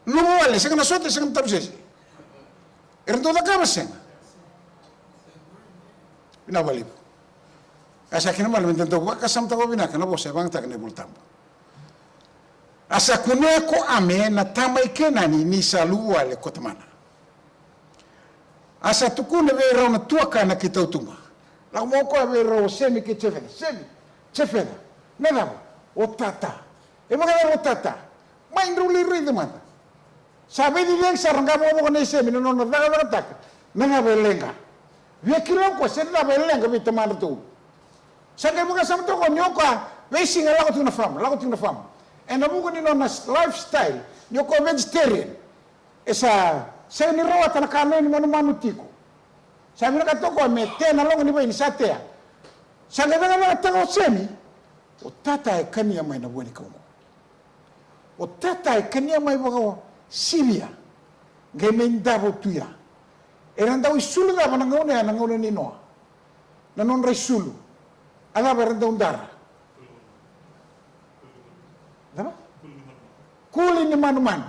Luvu wale, sega na sote, sega na tausese. Era dau cakava sega. Vinaka vakalevu. A sa kena mala me da dau vakasamataka vinaka na vosa e vakayagataka na iVolatabu. A sa kunea ko Ame na tama i Kenani ni sa luvu wale ko tamana. A sa tukuna vei rau na tuakana kei tautuba. Lako mai o koya vei rau o Semi kei Jefeta. Semi, Jefeta, na cava? O tata. E vakacava o tata? Mai drau lai raica mada. Sa veiciciyaki sara ga vakavoka nei Semi na nona cakacakataka na cava e leqa. Via kila o koya se na cava e leqa vei tamadratou. Sa qai vakasamataka o koya ni o koya veisiga lako tiko na farm, lako tiko na farm. Ena vuku ni nona lifestyle ni o koya vegetarian. E sa sega ni rawata na ka mai na manumanu tiko. Sa vinakata o koya me tea na loga ni vaini sa tea. Sa qai cakacakataka o Semi. O tata e kania mai na vua ni kau oqo. O tata e kania mai vakasivia. Qai mai davo tu ya. Era dau isulu cava na gauna ya, na gauna nei Noa? Na nodra isulu. A cava era dau dara? Cava? Kuli ni manumanu.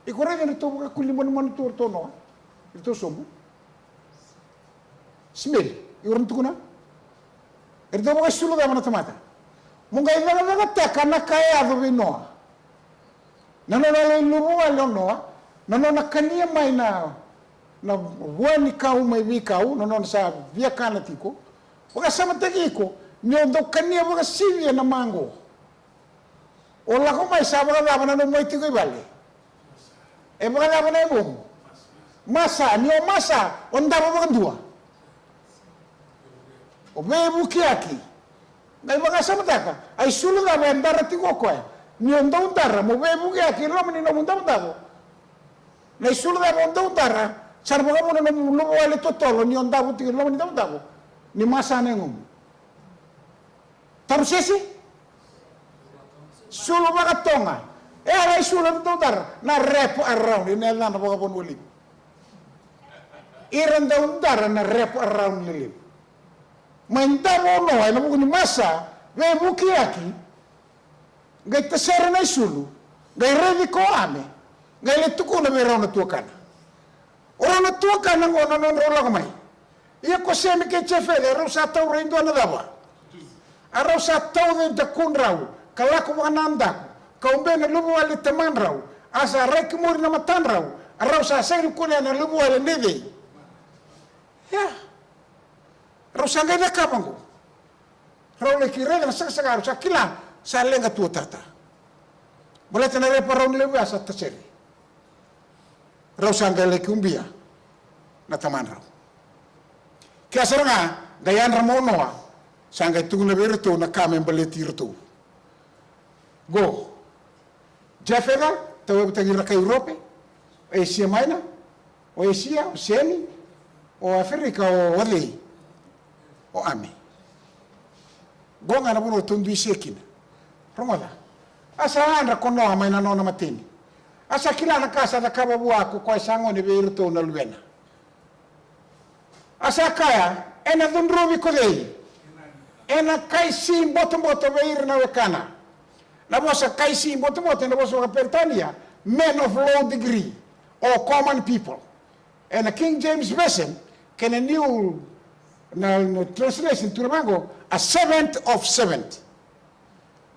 Iko raica ni ratou vakakuli ni manumanu tu o ratou Noa, ni ratou sobu. Simeli, iko na tukuna. Era dau vakaisulu cava na tamata? Mo qai cakacakataka na ka e yaco vei Noa. Na nona lai luvu wale o Noa, na nona kania mai na, na vua ni kau mai veikau, na nona sa via kana tiko. Vakasamataki iko ni o dau kania vakasivia na maqo. O lako mai sa vakacava na nomu mai tiko i vale? E vakacava na yagomu? Masa, ni o masa, o davo vakadua. O veivukiyaki. Qai vakasamataka, a isulu cava e dara tiko o koya? Ni o dau dara mo veivukiyaki i loma ni nomu davodavo. Na isulu cava o dau dara, sa na vakavuna nomu luva wale totolo ni o davo tiko i loma ni davodavo. Ni masa na yagomu. Tausese? Sulu vakatoga. E a lai sulu na dau dara na wrap around, ena yacana vakavanua levu. Ira dau dara na wrap around lelevu. Mai davo o Noa ena vuku ni masa, veivukiyaki. Qai tasere na isulu, qai raici ko Ame, qai lai tukuna vei rau na tuakana. O rau na tuakana oqo na nodrau lako mai. Ia ko Semi kei Jefeta, e rau sa taura e dua na cava? A rau sa tauca e dakudrau ka lako vakanadaku, ka ubia na luvawale i tamadrau, a sa rai ki muri na matadrau, a rau sa sega ni kunea na luvawale nei cei? Ia, rau sa qai cakava oqo. Rau lai ki raica na sakasaka, rau sa kila sa leqa tu o tata. Baleta na wrap around levu ya sa tasere. Rau sa qai laki ubia na tamadrau. Kea sara ga qai yadra mai o Noa, sa qai tukuna vei iratou na ka me baleti iratou. Qo, Jefeta, tauyavutaki ira kai Urope, o Esia Maina, o Esia, o Seni, o Aferika, o, o cei? O Ami. Qo ga na vanua tou dui se kina. Rogoca. A sa yadra ko Noa mai na nona mateni. A sa kila na ka sa cakava vua ko koya sa gone vei iratou na luvena. A sa kaya, ena cudruvi ko cei? Ena kaisi botoboto vei ira na wekana. Na vosa kaisi botoboto ena vosa vakaperitania, men of low degree, or common people. Ena King James Version kei na new, na, na translation tu na vaqo, a servant of servant.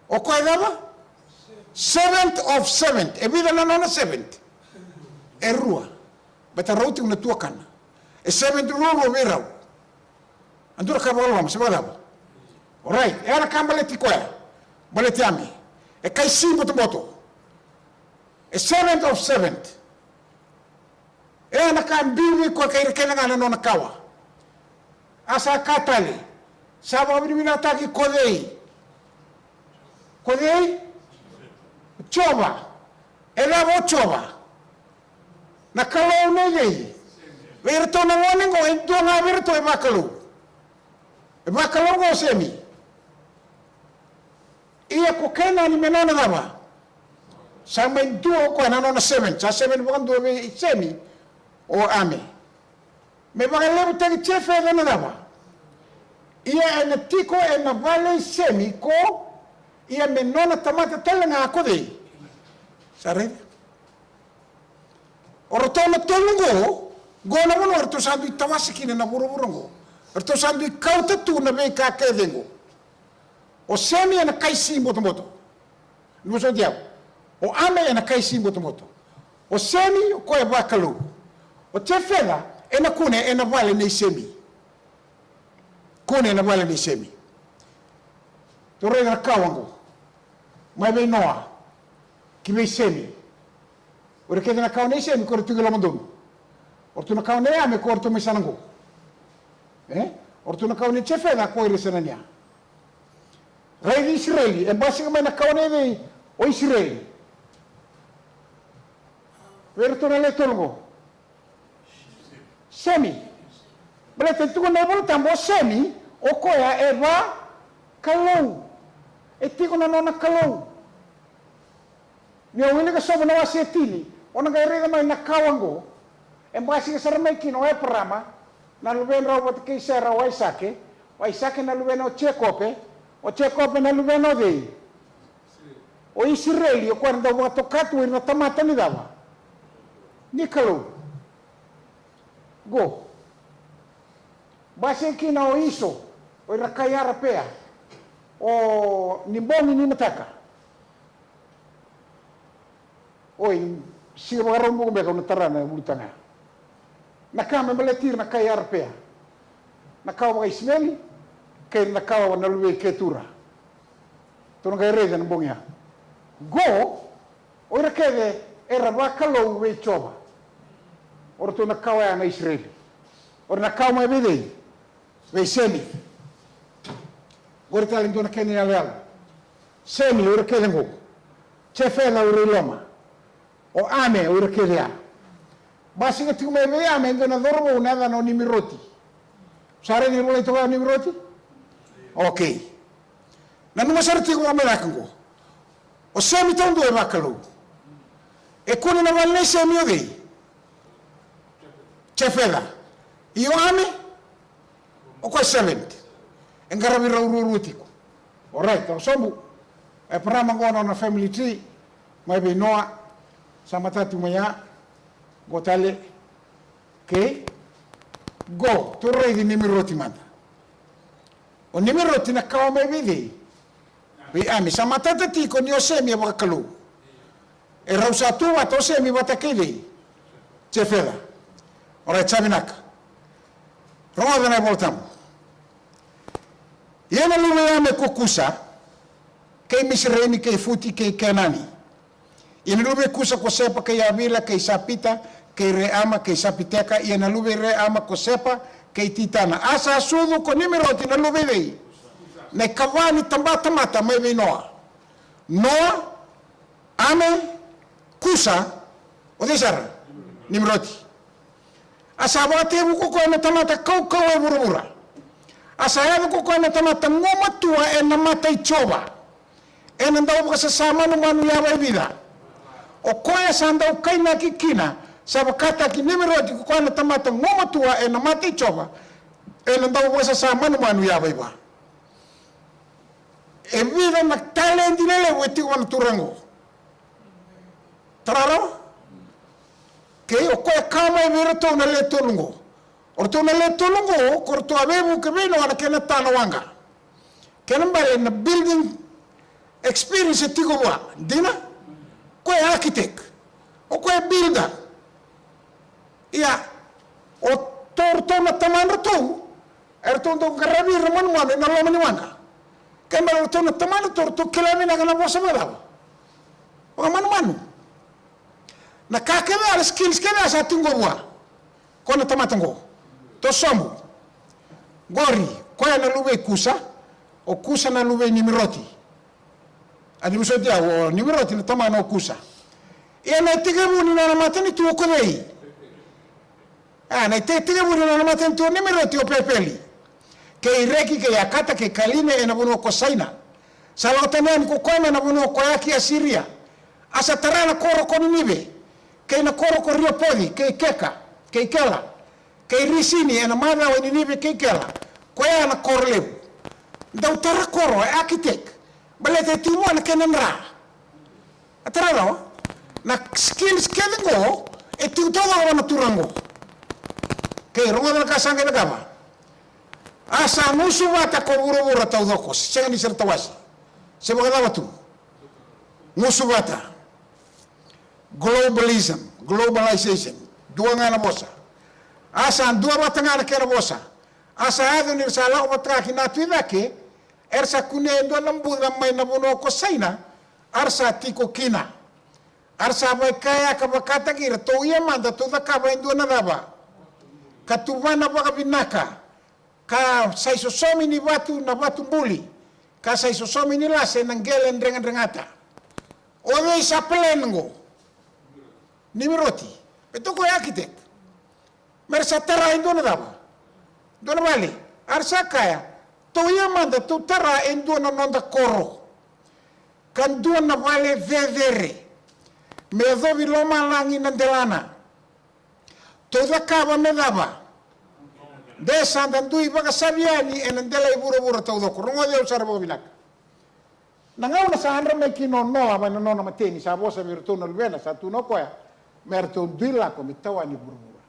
O koya cava? Servant of servant. E vica na nona servant? e rua. Baleta rau tiko na tuakana. E seventh ruarua vei rau. A dua na ka vakaloloma se vakacava? Alright, e a na ka baleti koya. Baleti Ame. E kaisi botoboto. E seventh of seventh. E a na ka biu vei koya kei ira kece ga na nona kawa. A sa ka tale. Sa vakavinavinakataki ko cei? Ko cei? Jiova. E cava o Jiova? Na Kalou nei cei? Vei iratou na gone oqo e dua ga vei iratou e vakalou. E vakalou oqo o Semi. Ia ko Kenani me nona cava? Sa mai dua o koya na nona seven. Sa seven vakadua vei Semi o Ame. Me vakalevutaki Jefeta na cava? Ia ena tiko ena vale i Semi ko, ia me nona tamata tale ga ko cei? Sa raica? O ratou na tolu qo, qo na vanua ratou sa dui tawase kina na vuravura qo. Ratou sa dui kauta tu na veika kece qo. O Semi ena kaisi botoboto. Ni vosoti au. O Ame ena kaisi botoboto. O Semi o koya e vakalou. O Jefeta ena kune ena vale nei Semi. Kune ena vale nei Semi. Tou raica na kawa qo. Mai vei Noa ki vei Semi. O ira kece na kawa nei Semi ko ira tu ki lomadonu. O ratou na kawa nei Ame ko ira tu mai sana qo. E? O ratou na kawa nei Jefeta ko ira sana nia. Raici Isireli, e basika mai na kawa nei cei? O Isireli. Vei iratou na le tolu qo. Semi. Baleta e tukuna na iVolatabu o Semi, o koya e vakalou. E tiko na nona Kalou. Ni o wilika Sovo na wase e tini, o na qai raica mai na kawa qo. E basika sara mai kina o Eparama, na luvedrau vata kei Sera o Aisake, o Aisake na luvena o Jekope, o Jekope na luvena o cei? O Isireli, o koya na dau vakatoka tu ira na tamata ni cava? Ni Kalou. Qo. Basika kina o Iso, o ira kai Arapea, o ni bogi ni mataka. Oi, siga Vakaraubuka beka au na tara na ulutaga. Na ka me baleti ira na kai Arapea. Na kawa vaka-Isimeli, kei na kawa na luvei Ketura. Tou na qai raica na bogi ya. Qo, o ira kece era vakalou vei Jiova. O ratou na kawa ya na Isireli. O ira na kawa mai vei cei? Vei Semi. Qori tale e dua na kena iyaloyalo. Semi, o ira kece qo. Jefeta, o ira i loma. O Ame, o ira kece ya. Basika tiko mai vei Ame e dua na cauravou na yacana o Nimiroti. Sa raica ni volai toka o Nimiroti? Okei. Nanuma sara tiko vakamalua qo. O Semi taudua e vakalou. E kune na vale nei Semi o cei? Jefeta. Io, Ame? O koya seventh. E qaravi rau ruarua tiko. Alright, au sobu. Eparama qo na nona family tree. Mai vei Noa. Sa matata mai ya. Qo tale. Okei. Qo, tou raici Nimiroti mada. O Nimiroti na kawa mai vei cei? Vei Ame. Sa matata tiko ni o Semi e vakalou. E rau sa tu vata o Semi vata kei cei? Jefeta. Alright, sa vinaka. Rogoca na iVolatabu. Ia na luve i Ame ko Kusa, kei Misiremi, kei Futi, kei Kenani. Ia na luve i Kusa ko Sepa, kei Avila, kei Sapita, kei Reama, kei Sapiteka. Ia na luve i Reama ko Sepa, kei Titana. A sa sucu ko Nimiroti na luve i cei? Na ikava ni tabatamata mai vei Noa. Noa, Ame, Kusa, o cei sara? Nimiroti. A sa vakatekivu ko koya na tamata kaukauwa e vuravura. A sa yaco ko koya na tamata gumatua ena mata i Jiova. Ena dau vakasasa manumanu yava e vica. O koya sa dau kainaki kina, sa vakataki Nimiroti ko koya na tamata gumatua ena mata i Jiova. Ena dau vakasasa manumanu yava e va. E vica na taledi lelevu e tiko vua na turaga oqo. Tara rawa? Kei o koya ka mai vei iratou na le tolu oqo. O ratou na le tolu oqo, ko ratou a veivuke vei Noa na kena ta na waqa. Kena bale na building experience e tiko vua. Dina? Koya e architect. O koya e builder. Ia, o tou, ratou na tamadratou, eratou dau qaravi ira na manumanu ena loma ni waqa. Kena ibalebale ratou na tamadratou, ratou kila vinaka na vosa vakacava? Vakamanumanu. Na ka kece ya, na skills kece ya sa tiko qo vua. Ko na tamata qo. Toso sobu. Qori, koya na luve i Kusa, o Kusa na luve i Nimiroti. A ni vosoti au, o Nimiroti na tamana o Kusa. Ia na itekivu ni nona matanitu o Kocei. A, na ite-, itekivu ni nona matanitu o Nimiroti o Pepeli. Kei Ireki, kei Akata, kei Kaline, ena vanua ko Saina. Sa lako tani yani ko koya mai na vanua ko ya ki Asiria. A sa tara na koro ko Ninive, kei na koro ko Riopoci, kei Keka, kei Kela, kei Risini, ena macawa i Ninive kei Kela. Koya na koro levu. Dau tara koro, e architect. Baleta e tiko vua na kena dra. A tara rawa. Na skills kece qo, e tiko taucoko vua na turaga qo. Kei rogoca na ka sa qai cakava. A sa gusu vata ko vuravura taucoko, sega ni se ra tawase. Se vakacava tu? Gusu vata. Globalism, globalization. Dua ga na vosa. A sa dua vata ga na kena vosa. A sa yaco ni ra sa lako vata ga ki na tu i cake, era sa kunea e dua na buca mai na vanua ko Saina, a ra sa tiko kina. A ra sa vakaikaya ka vakataki ira, tou ia mada tou cakava e dua na cava? Ka tuvana vakavinaka, ka sa isosomi ni vatu na vatu buli, ka sa isosomi ni lase na qele dregata. O cei sa plan qo? Nimiroti. E toka o architect. Me ra sa tara e dua na cava? Dua na vale. A ra sa kaya, tou ia mada tou tara e dua na noda koro, ka dua na vale cecere, me yacovi lomalagi na delana. Tou cakava me cava? De sa da dui vakasavi yani ena dela i vuravura taucoko. Rogoci au sara vakavinaka. Na gauna sa yadra mai kina o Noa mai na nona mateni, sa vosa vei iratou na luvena, sa tukuna o koya, me ratou dui lako me tawani vuravura.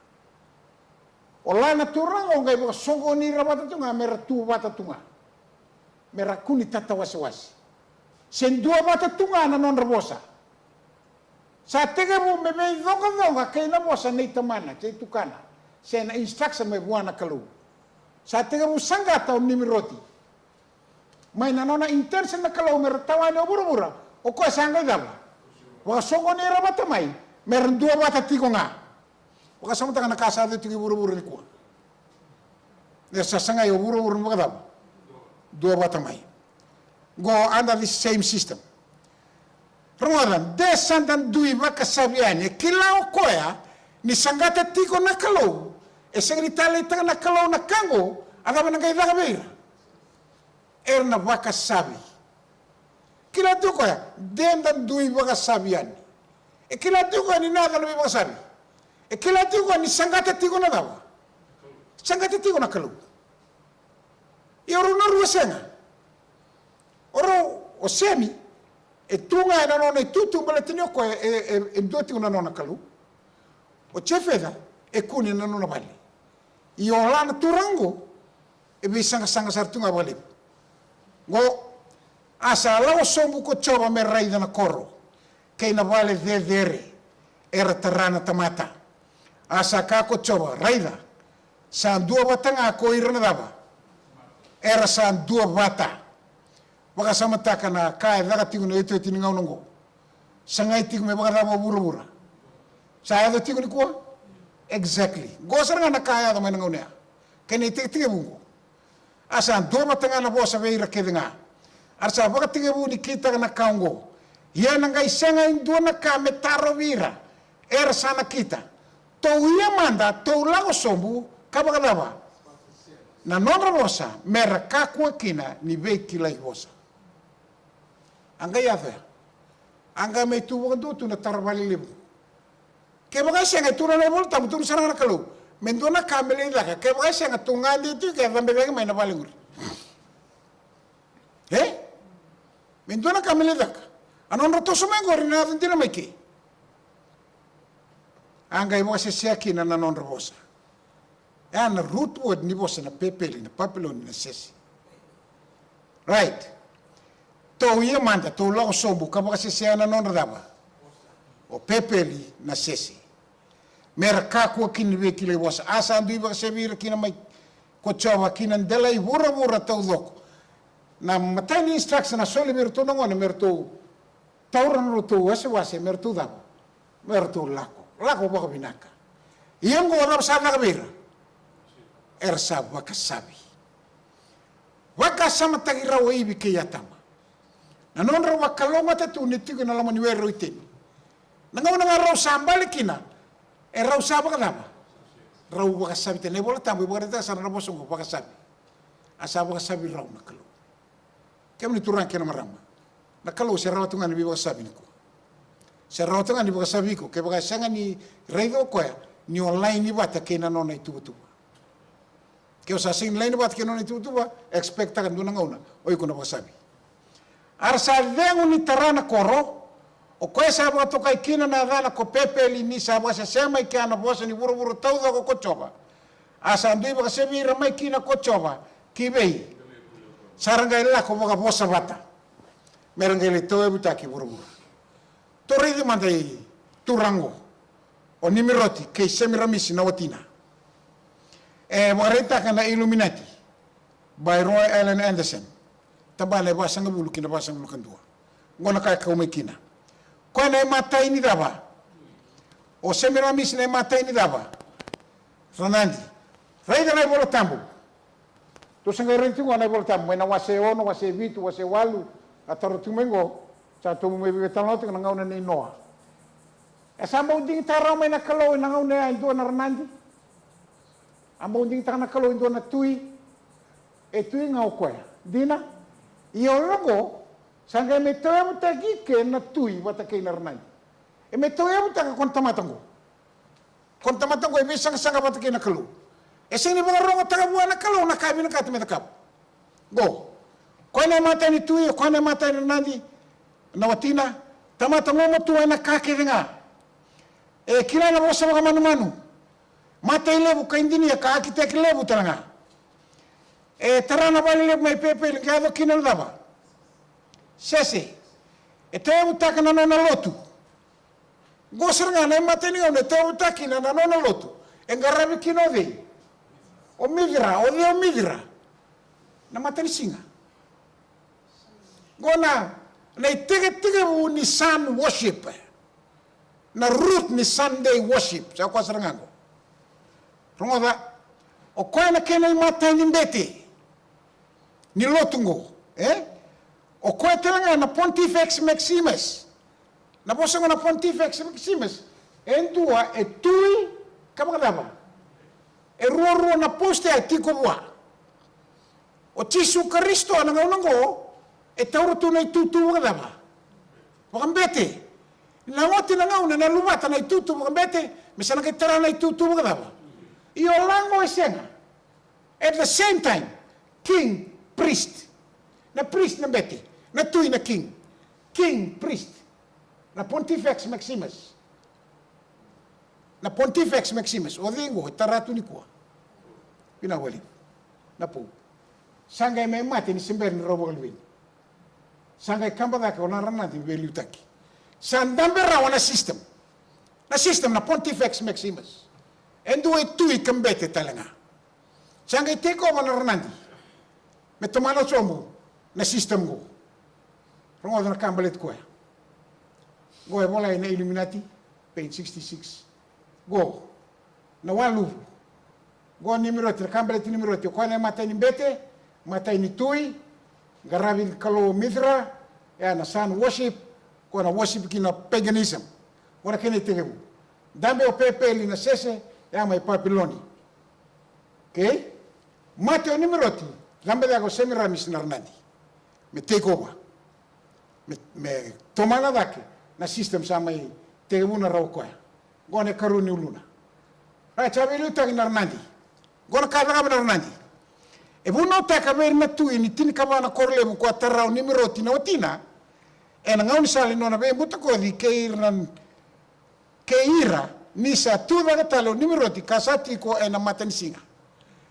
O la na turaga o qai vakasoqoni ira vata tu ga me ra tu vata tu ga, me ra kua ni tatawasewase. Se dua vata tu ga na nodra vosa. Sa tekivu me veicoqacoqa kei na vosa nei tamana, kei tukana, se na instruction mai vua na Kalou. Sa tekivu saqata o Nimiroti. Mai na nona intention na Kalou me ra tawani o vuravura, o koya sa qai cava? Vakasoqoni ira vata mai, me ra dua vata tiko ga. Vakasamataka na ka sa yaco tiko i vuravura nikua. Era sa sagai o vuravura me vakacava? Dua vata mai. Go under the same system. Rogoca, de sa da dui vakasavi yani, e kila o koya ni saqata tiko na Kalou, e sega ni taleitaka na Kalou na ka qo, a cava na qai caka vei ira? Era na vakasavi. Kila tiko o koya, de da dui vakasavi yani. E kila tiko o koya ni na yaco na veivakasavi. E kila tiko o koya ni saqata tiko na cava? Saqata tiko na Kalou. Ia o rau na rua sega. O rau, o Semi, e tu ga ena nona itutu baleta ni o koya e, e, e dua tiko na nona Kalou. O Jefeta, e kune na nona vale. Ia o la na turaga qo, e veisaqasaqa sara tu ga vakalevu. Qo, a sa lako sobu ko Jiova me raica na koro, kei na vale cecere era tara na tamata. A sa kaya ko Jiova, raica, sa dua vata ga ko ira na cava? Era sa dua vata. Vakasamataka na ka e caka tiko na iotioti ni gauna oqo. Sagai tiko me vakacava o vuravura? Sa yaco tiko nikua? Exactly. Qo sara ga na ka yaco mai na gauna ya. Kei na itekitekivu oqo. A sa dua vata ga na vosa vei ira kece ga. A ra sa vakatekivu ni kitaka na ka oqo. Ia na qai sega e dua na ka me tarovi ira. Era sa na kita. Tou ia mada, tou lako sobu, ka vakacava? Na nodra vosa, me ra kakua kina ni veikilai vosa. A qai yaco ya. A qai mai tu vakadua tu na tara vale levu. Kevaka e sega, e tukuna na iVolatabu, tukuna sara ga na Kalou, me dua na ka me lai caka. Kevaka e sega, tu ga de tu ke cabe cake mai na vale qori. E? Me dua na ka me lai caka. A nodra toso mai qori na yaco dina mai ke. A qai vakasesea kina na nodra vosa. E a na root word ni vosa na Pepeli, na Papiloni, na sese. Right. Tou ia mada, tou lako sobu ka vakasesea na nodra cava? O Pepeli na sese. Me ra kakua kina ni veikilai vosa. A sa dui vakasevi ira kina mai ko Jiova ki na delai vuravura taucoko. Na matai ni instruction a soli vei iratou na gone me ratou taura na nodratou wasewase, me ratou cava? Me ratou lako, lako vakavinaka. Ia oqo cava sa caka vei ira? Era sa vakasavi. Vakasamataki rau o Ivi kei Atama. Na nodrau vakalougatataki tu ni tiko ena loma ni were rau iteni. Na gauna ga rau sa bale kina, e rau sa vakacava? Rau vakasavi tani. Na iVola Tabu e vakaraitaka sara na vosa oqo, vakasavi. A sa vakasavi rau na Kalou. Kemuni turaga kei na marama, na Kalou se rawa tu ga ni veivakasavi nikua. Se rawa tu ga ni vakasavi iko kevaka e sega ni raica o koya ni o laini vata kei na nona ituvatuva. Ke o sa sega ni laini vata kei na nona ituvatuva, expect-taka dua na gauna o iko na vakasavi. A ra sa cegu ni tara na koro, o koya sa vakatokai kina na yacana ko Pepeli, ni sa vakasesea mai kea na vosa ni vuravura taucoko ko Jiova. A sa dui vakasevi ira mai kina ko Jiova ki vei? Sa ra qai lako vakavosa vata me ra qai lai tauyavutaki vuravura. Tou raici mada i turaga oqo, o Nimiroti kei Semiramisi na watina. E vakaraitaka na Illuminati by Roy Allen Anderson, tabana e vasagavulu ki na vasagavulu ka dua. Oqo na ka e kau mai kina. Koya na imatai ni cava? O Semiramisi na imatai ni cava? Ranadi. Raica na iVola Tabu. Tou sa qai raica tiko ga na iVola Tabu mai na wase e ono, wase e vitu, wase e walu, a taro tiko mai oqo. Sa tou mai veitalanoa tiko na gauna nei Noa. E sa bau digitaka rawa mai na Kalou ena gauna ya e dua na ranadi? A bau digitaka na Kalou e dua na tui? E tui ga o koya. Dina? Ia o oqo sa qai mai tauyavutaki ike na tui vata kei na ranadi. E mai tauyavutaka ko na tamata oqo. Ko na tamata oqo e veisaqasaqa vata kei na Kalou. E sega ni vakarogotaka vua na Kalou na ka e vinakata me cakava. Qo, koya na imatai ni tui, koya na imatai ni ranadi, na watina. Tamata gumatua ena ka kece ga. E kila na vosa vakamanumanu. Matai levu ka idinia ka akiteki levu tale ga. E tara na vale levu mai Pepeli, qai yaco kina na cava? Sese. E tauyavutaka na nona lotu. Qo sara ga na imatai ni gauna e tauyavutaka kina na nona lotu. E qaravi kina o cei? O Mithra. O cei o Mithra? Na matanisiga. Qo na, na itekitekivu ni sun worship. Na root ni Sunday worship. Sa koya sara ga qo. Rogoca, o koya na kena imatai ni bete ni lotu qo, e? O koya tale ga na Pontifex Maximus. Na vosa qo na Pontifex Maximus e dua e tui ka vakacava? E ruarua na post e tiko vua. O Jisu Karisito ena gauna qo e taura tu na itutu vakacava? Vakabete. Na oti na gauna ena luvata na itutu vakabete, me sa na qai tara na itutu vakacava? Ia o la qo e sega. At the same time, king, priest. Na priest na bete, na tui na king. King, priest. Na Pontifex Maximus. Na Pontifex Maximus, o cei qo e tara tu nikua? Vinaka vakalevu. Na Pope. Sa qai mai mate ni se bera ni rau vakaluveni. Sa qai kaba cake o na ranadi me veiliutaki. Sa dabe rawa na system. Na system na Pontifex Maximus. E dua e tui ka bete tale ga. Sa qai take over na ranadi me tomana sobu na system qo. Rogoca na ka baleti koya. Qo e volai na Illuminati, page sixty-six. Qo na waluvu. Qo Nimiroti, na ka baleti Nimiroti, o koya na imatai ni bete, matai ni tui, qaravi kalou Mithra, e a na sun worship, koya na worship ki na paganism. Qo na kena itekivu. Dabe o Pepeli na sese, e a mai Papiloni. Okay? Mate o Nimiroti, cabe cake o Semiramis na ranadi. Me take over. Me, me tomana cake na system sa mai tekivuna rau koya. Qo na ikarua ni uluna. Right, sa veiliutaki na ranadi. Qo na ka cakava na ranadi. E vunautaka vei ira na tui ni tinikava na koro levu ko a tara o Nimiroti na watina. Ena gaunisala ni nona veibutakoci kei ira na kei ira ni sa tu cake tale o Nimiroti ka sa tiko ena matanisiga.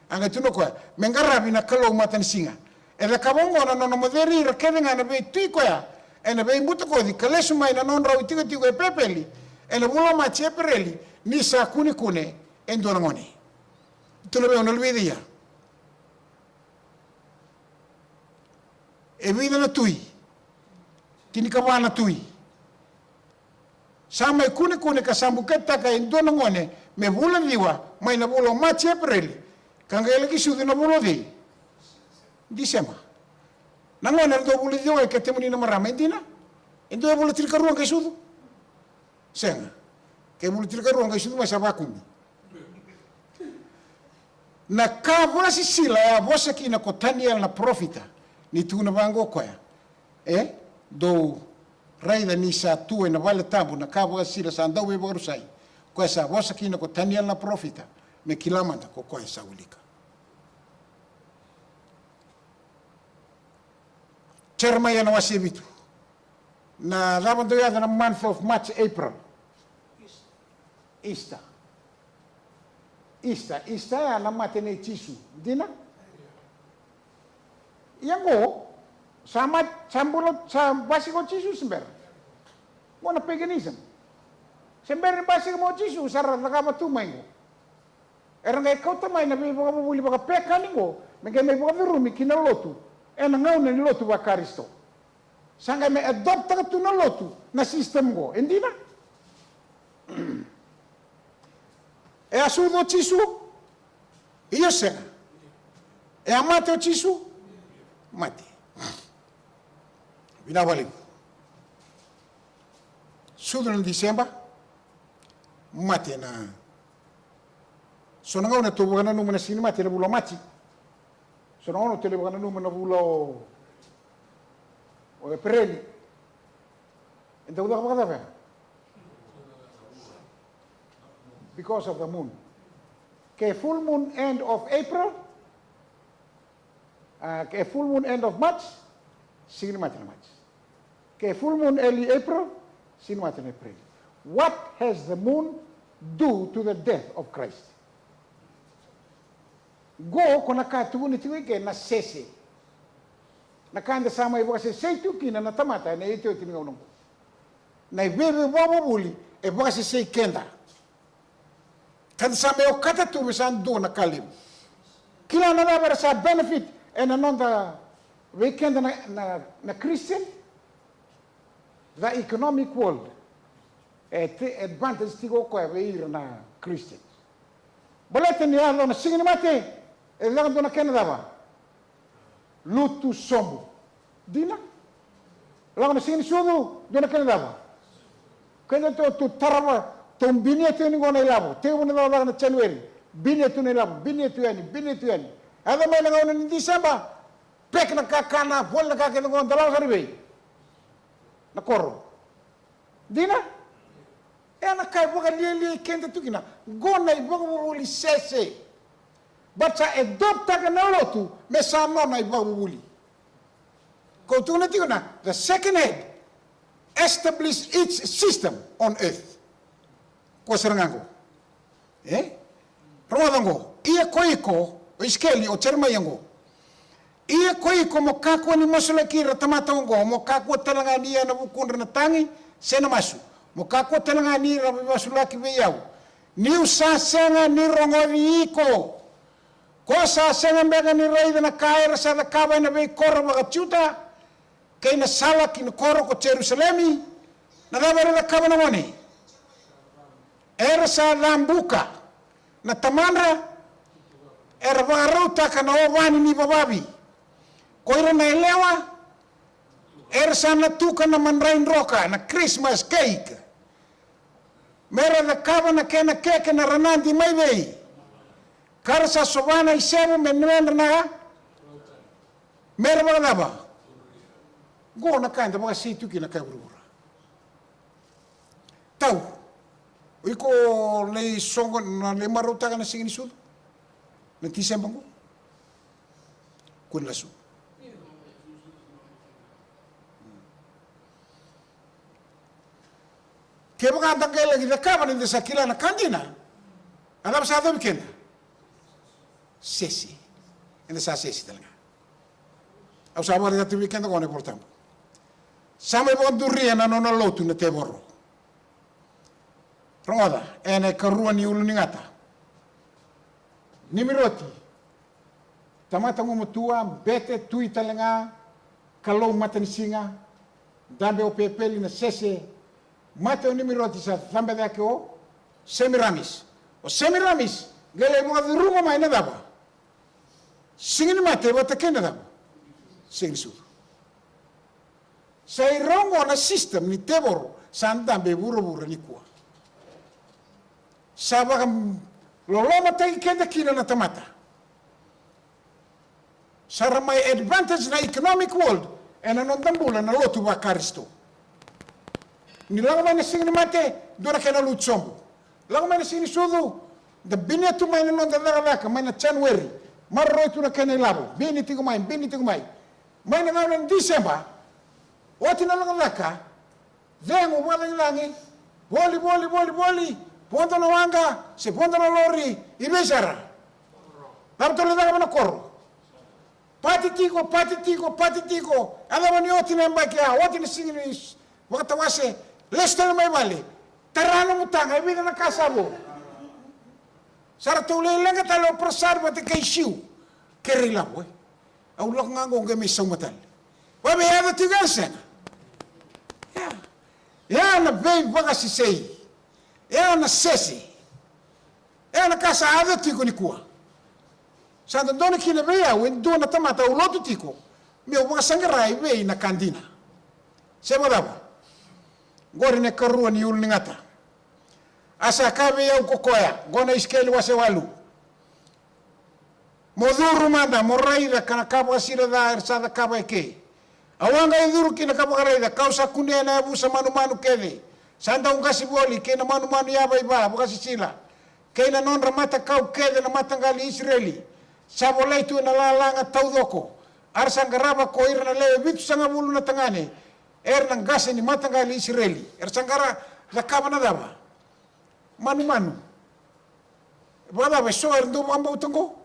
A qai tukuna o koya me qaravi na kalou matanisiga. E cakava oqo na nona moceri ira kece ga na veitui koya ena veibutakoci ka lesu mai na nodrau itikotiko e Pepeli ena vula o Maji, Epereli, ni sa kunekune e dua na gone. Tukuna vei au na luve i Cei ya. E vica na tui? Tinikava na tui. Sa mai kunekune ka sa buketaka e dua na gone me vula ciwa mai na vula o Maji, Epereli, ka qai laki sucu na vula o Cei? Diseba. Na gone era dau vula ciwa e ketemuni na marama, e dina? E dua e vula tinikarua qai sucu? Sega. Ke vula tinikarua qai sucu mai sa vakumi. Na ka vakasisila e a vosa kina ko Taniela na parofita, ni tukuna vaqo o koya, e dou raica ni sa tu ena vale tabu na ka vakasisila sa dau veivakarusai, koya sa vosa kina ko Taniela na parofita, me kila mada ko koya sa wilika. Jeremaia na wase e vitu. Na cava dau yaco na month of March, April? Easter. Easter, Easter ya na mate nei Jisu, dina? Ia qo, sa mat-, sa bula, sa basika o Jisu se bera? Qo na paganism. Se bera ni basika mai o Jisu, sa ra cakava tu mai qo. Era qai kauta mai na veivakavuvuli vakapekani qo, me qai mai vakacurumi ki na lotu, ena gauna ni lotu vaKarisito. Sa qai mai adoptaka tu na lotu na system qo, e dina? E a sucu o Jisu? Io, sega. E a mate o Jisu? Mate. Vinaka vakalevu. Sucu na Diseba, mate na. So na gauna tou vakananuma na Siga ni Mate na vula o Maji. So na gauna tou lai vakananuma na vula o, o Epereli. E dau caka vakacava ya? Because of the moon. Ke full moon end of April, a, ke full moon end of March, Siga ni Mate na Maji. Ke full moon early April, Siga ni Mate na Epereli. What has the moon do to the death of Christ? Qo ko na ka e tukuni tiko i ke na sese. Na ka eda sa mai vakasesei tu kina na tamata ena iotioti ni gauna qo. Na ivei, veivakavuvuli e vakasesei keda. Ka da sa mai okata tu me sa dua na ka levu. Kila na cava era sa benefit ena noda, vei keda na, na, na Christian? The economic world. E take advantage tiko o koya vei ira na Christians. Baleta ni yaco na Siga ni Mate, e caka dua na kena cava? Lutu sobu. Dina? Lako na Siga ni Sucu, dua na kena cava? Keda tou, tou tarava, tou binia tu yani qo na ilavo. Tekivu na cakacaka na January. Binia tu na ilavo, binia tu yani, binia tu yani. Yaco mai na gauna ni Diseba, peki na kakana, voli na ka kece qo, da lako sara i vei? Na koro. Dina? E na ka e vakalialiai keda tu kina. Qo na ivakavuvuli sese. But sa adoptaka na lotu me sa nona ivakavuvuli. Ko tukuna tiko na, the second head establish its system on earth. Ko sara ga qo. E? Rogoca qo. Ia ko iko, o Isikeli, o Jeremaia qo. Ia ko iko mo kakua ni masulaki ira na tamata oqo, mo kakua tale ga ni ia na vukudra na tagi se na masu. Mo kakua tale ga ni ra veimasulaki vei au. Niu sa sega ni rogoci iko. Ko sa sega beka ni raica na ka era sa cakava ena veikoro vaka-Juta, kei na sala ki na koro ko Jerusalemi? Na cava era cakava na gone? Era sa cabuka na tamadra, era vakarautaka na ovani ni vavavi. Ko ira na yalewa, era sa natuka na madrai droka, na Christmas cake. Me ra cakava na kena keke na ranadi mai vei. Ka ra sa sovana i sevu me nuedra na. Me ra vakacava? Qo na ka eda vakasei tu kina na kai vuravura. Tau. O iko na isoqo na lai marautaka na Siga ni Sucu? Na Tiseba qo? Kua ni lasu. Kevaka da qai laki cakava ni da sa kila na ka dina, a cava sa yacovi keda? Sese. Eda sa sese tale ga. Au sa vakaraitaka tu vei keda qo na iVola Tabu. Sa mai vakaduria na nona lotu na tevoro. Rogoca, ena ikarua ni ulu ni gata. Nimiroti, tamata gumatua, bete, tui tale ga, kalou matanisiga, dabe o Pepeli na sese, mate o Nimiroti sa cabe cake o Semiramis. O Semiramis, qai lai vakacuruma mai na cava? Siga ni mate vata kei na cava? Siga ni sucu. Sa i rau oqo na system ni tevoro sa dabe e vuravura nikua. Sa vakalolomataki keda kina na tamata. Sa ra mai advantage na economic world ena noda bula na lotu vaKarisito. Ni lako mai na siga ni mate, dua na kena lutu sobu. Lako mai na siga ni sucu, da binia tu mai na noda cakacaka mai na January, maroroi tu na kena ilavo, bini tiko mai, bini tiko mai. Mai na gauna ni December, oti na cakacaka, cegu, vakacagicagi, voli, voli, voli, voli, vodo na waqa se vodo na lori, i vei sara? Cava tou lai cakava na koro? Pati tiko, pati tiko, pati tiko. A cava ni oti na yabaki, a oti na siga ni vakatawase, lesu tale mai vale. Tara nomu taga, e vica na ka sa vo? Sa ratou lai leqa tale o Prasad vata kei Siu. Kere ilavo, e. Au lako ga qo qai mai sauma tale. Vaveiyaco tiko e sega. Ia. Ia na veivakasesei. Ia na sese. Ia na ka sa yaco tiko nikua. Sa dodonu kina vei au e dua na tamata au lotu tiko meu vakasaqara i vei na ka dina. Se vakacava? Qori na ikarua ni ulu ni gata. A sa kaya vei au ko koya, qo na Isikeli wase walu. Mo curu mada, mo raica ka na ka vakasisila ca era sa cakava eke. Au a qai curu ki na ka vakaraica, kau sa kunea na yavusa manumanu kece sa dau qasi voli, kei na manumanu yavaiva vakasisila, kei na nodra matakau kece na mataqali i Isireli. Sa volai tu ena lalaga taucoko, a ra sa qarava ko ira na lewe vitusagavulu na tagane, era na qase ni mataqali i Isireli. Era sa qara cakava na cava? Manumanu. Vakacava eso era dau vakabauta qo?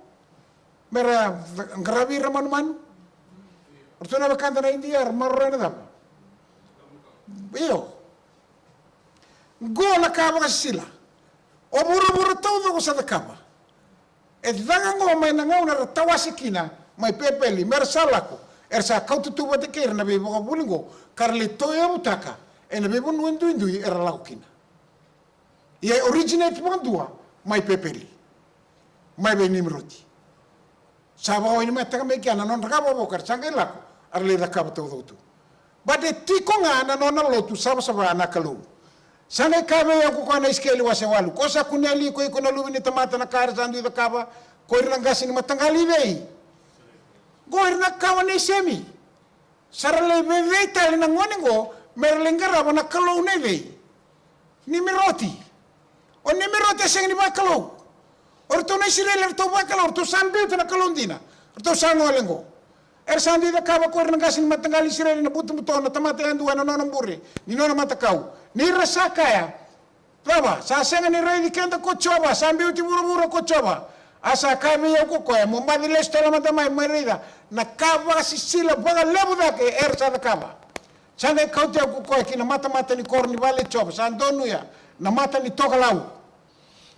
Me ra qaravi ira manumanu. Ratou na wekada na Idia era maroroya na cava? Io. Qo na ka vakasisila. O vuravura taucoko sa cakava. E caka qo mai na gauna era tawase kina mai Pepeli, me ra sa lako, era sa kauta tu vata kei ira na veivakavuvuli qo, ka ra lai tauyavutaka ena veivanua duidui era lako kina. Ia e originate vakadua mai Pepeli, mai vei Nimiroti. Sa vakawainimataka mai kea na nodra ka vakavoka, era sa qai lako, era lai cakava taucoko tu. But e tiko ga na nona lotu savasava na Kalou. Sa qai kaya vei au ko koya na Isikeli wase walu, ko sa kunea li ko iko na luve ni tamata na ka era sa dui cakava ko ira na qase ni mataqali i vei? Qo ira na kawa nei Semi. Sa ra lai veivei tale na gone qo me ra lai qarava na kalou nei vei? Nimiroti. O Nimiroti e sega ni vakalou. O ratou na Isireli eratou vakalou, ratou sa biuta na Kalou dina. Ratou sa gole qo. Era sa dui cakava ko ira na qase ni mataqali Isireli na butobuto na tamata yadua ena nona bure ni nona matakau. Ni ra sa kaya, cava, sa sega ni raici keda ko Jiova, sa biuti vuravura ko Jiova? A sa kaya vei au ko koya, mo baci lesu tale mada mai, mai raica na ka vakasisila vakalevu cake era sa cakava. Sa qai kauti au ko koya ki na matamata ni koro ni vale i Jiova, sa donuya na mata ni tokalau.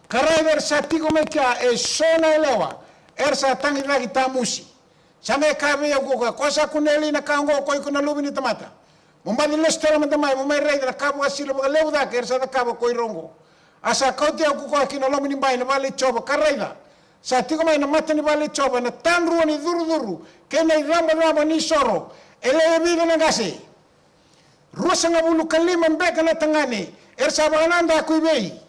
Ka raica era sa tiko mai kea eso na yalewa era sa tagicaki tamusi. Sa qai kaya vei au ko koya, ko sa kunea li na ka oqo ko iko na luve ni tamata? Mo baci lesu tale mada mai, mo mai raica na ka vakasisila vakalevu cake era sa cakava ko ira oqo. A sa kauti au ko koya ki na loma ni bai na vale i Jiova, ka raica, sa tiko mai na mata ni vale i Jiova na tadrua ni curucuru kei na icabocabo ni soro, e lewe vica na qase? Ruasagavulu ka lima beka na tagane era sa vakanadaku i vei?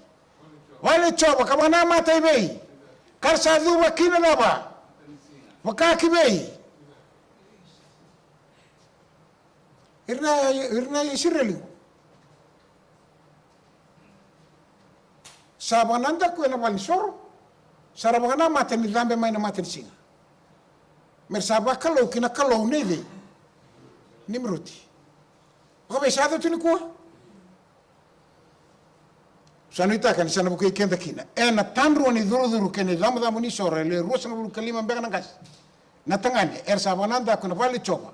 Vale i Jiova, ka vakanamata i vei? Ka ra sa cuva ki na cava? Vaka ki vei? Ira na, ira na Isireli sa vakanadaku ena vale ni soro, sa ra vakanamata ni cabe mai na matanisiga. Me ra sa vakalou ki na kalou nei vei? Nimiroti. Vakavei sa yaco tu nikua? Sa nuitaka ni sa na vukei keda kina. Ena tadrua ni curucuru kei na icabocabo ni soro, e lewe ruasagavulu ka lima beka na qase, na tagane era sa vakanadaku ena vale i Jiova,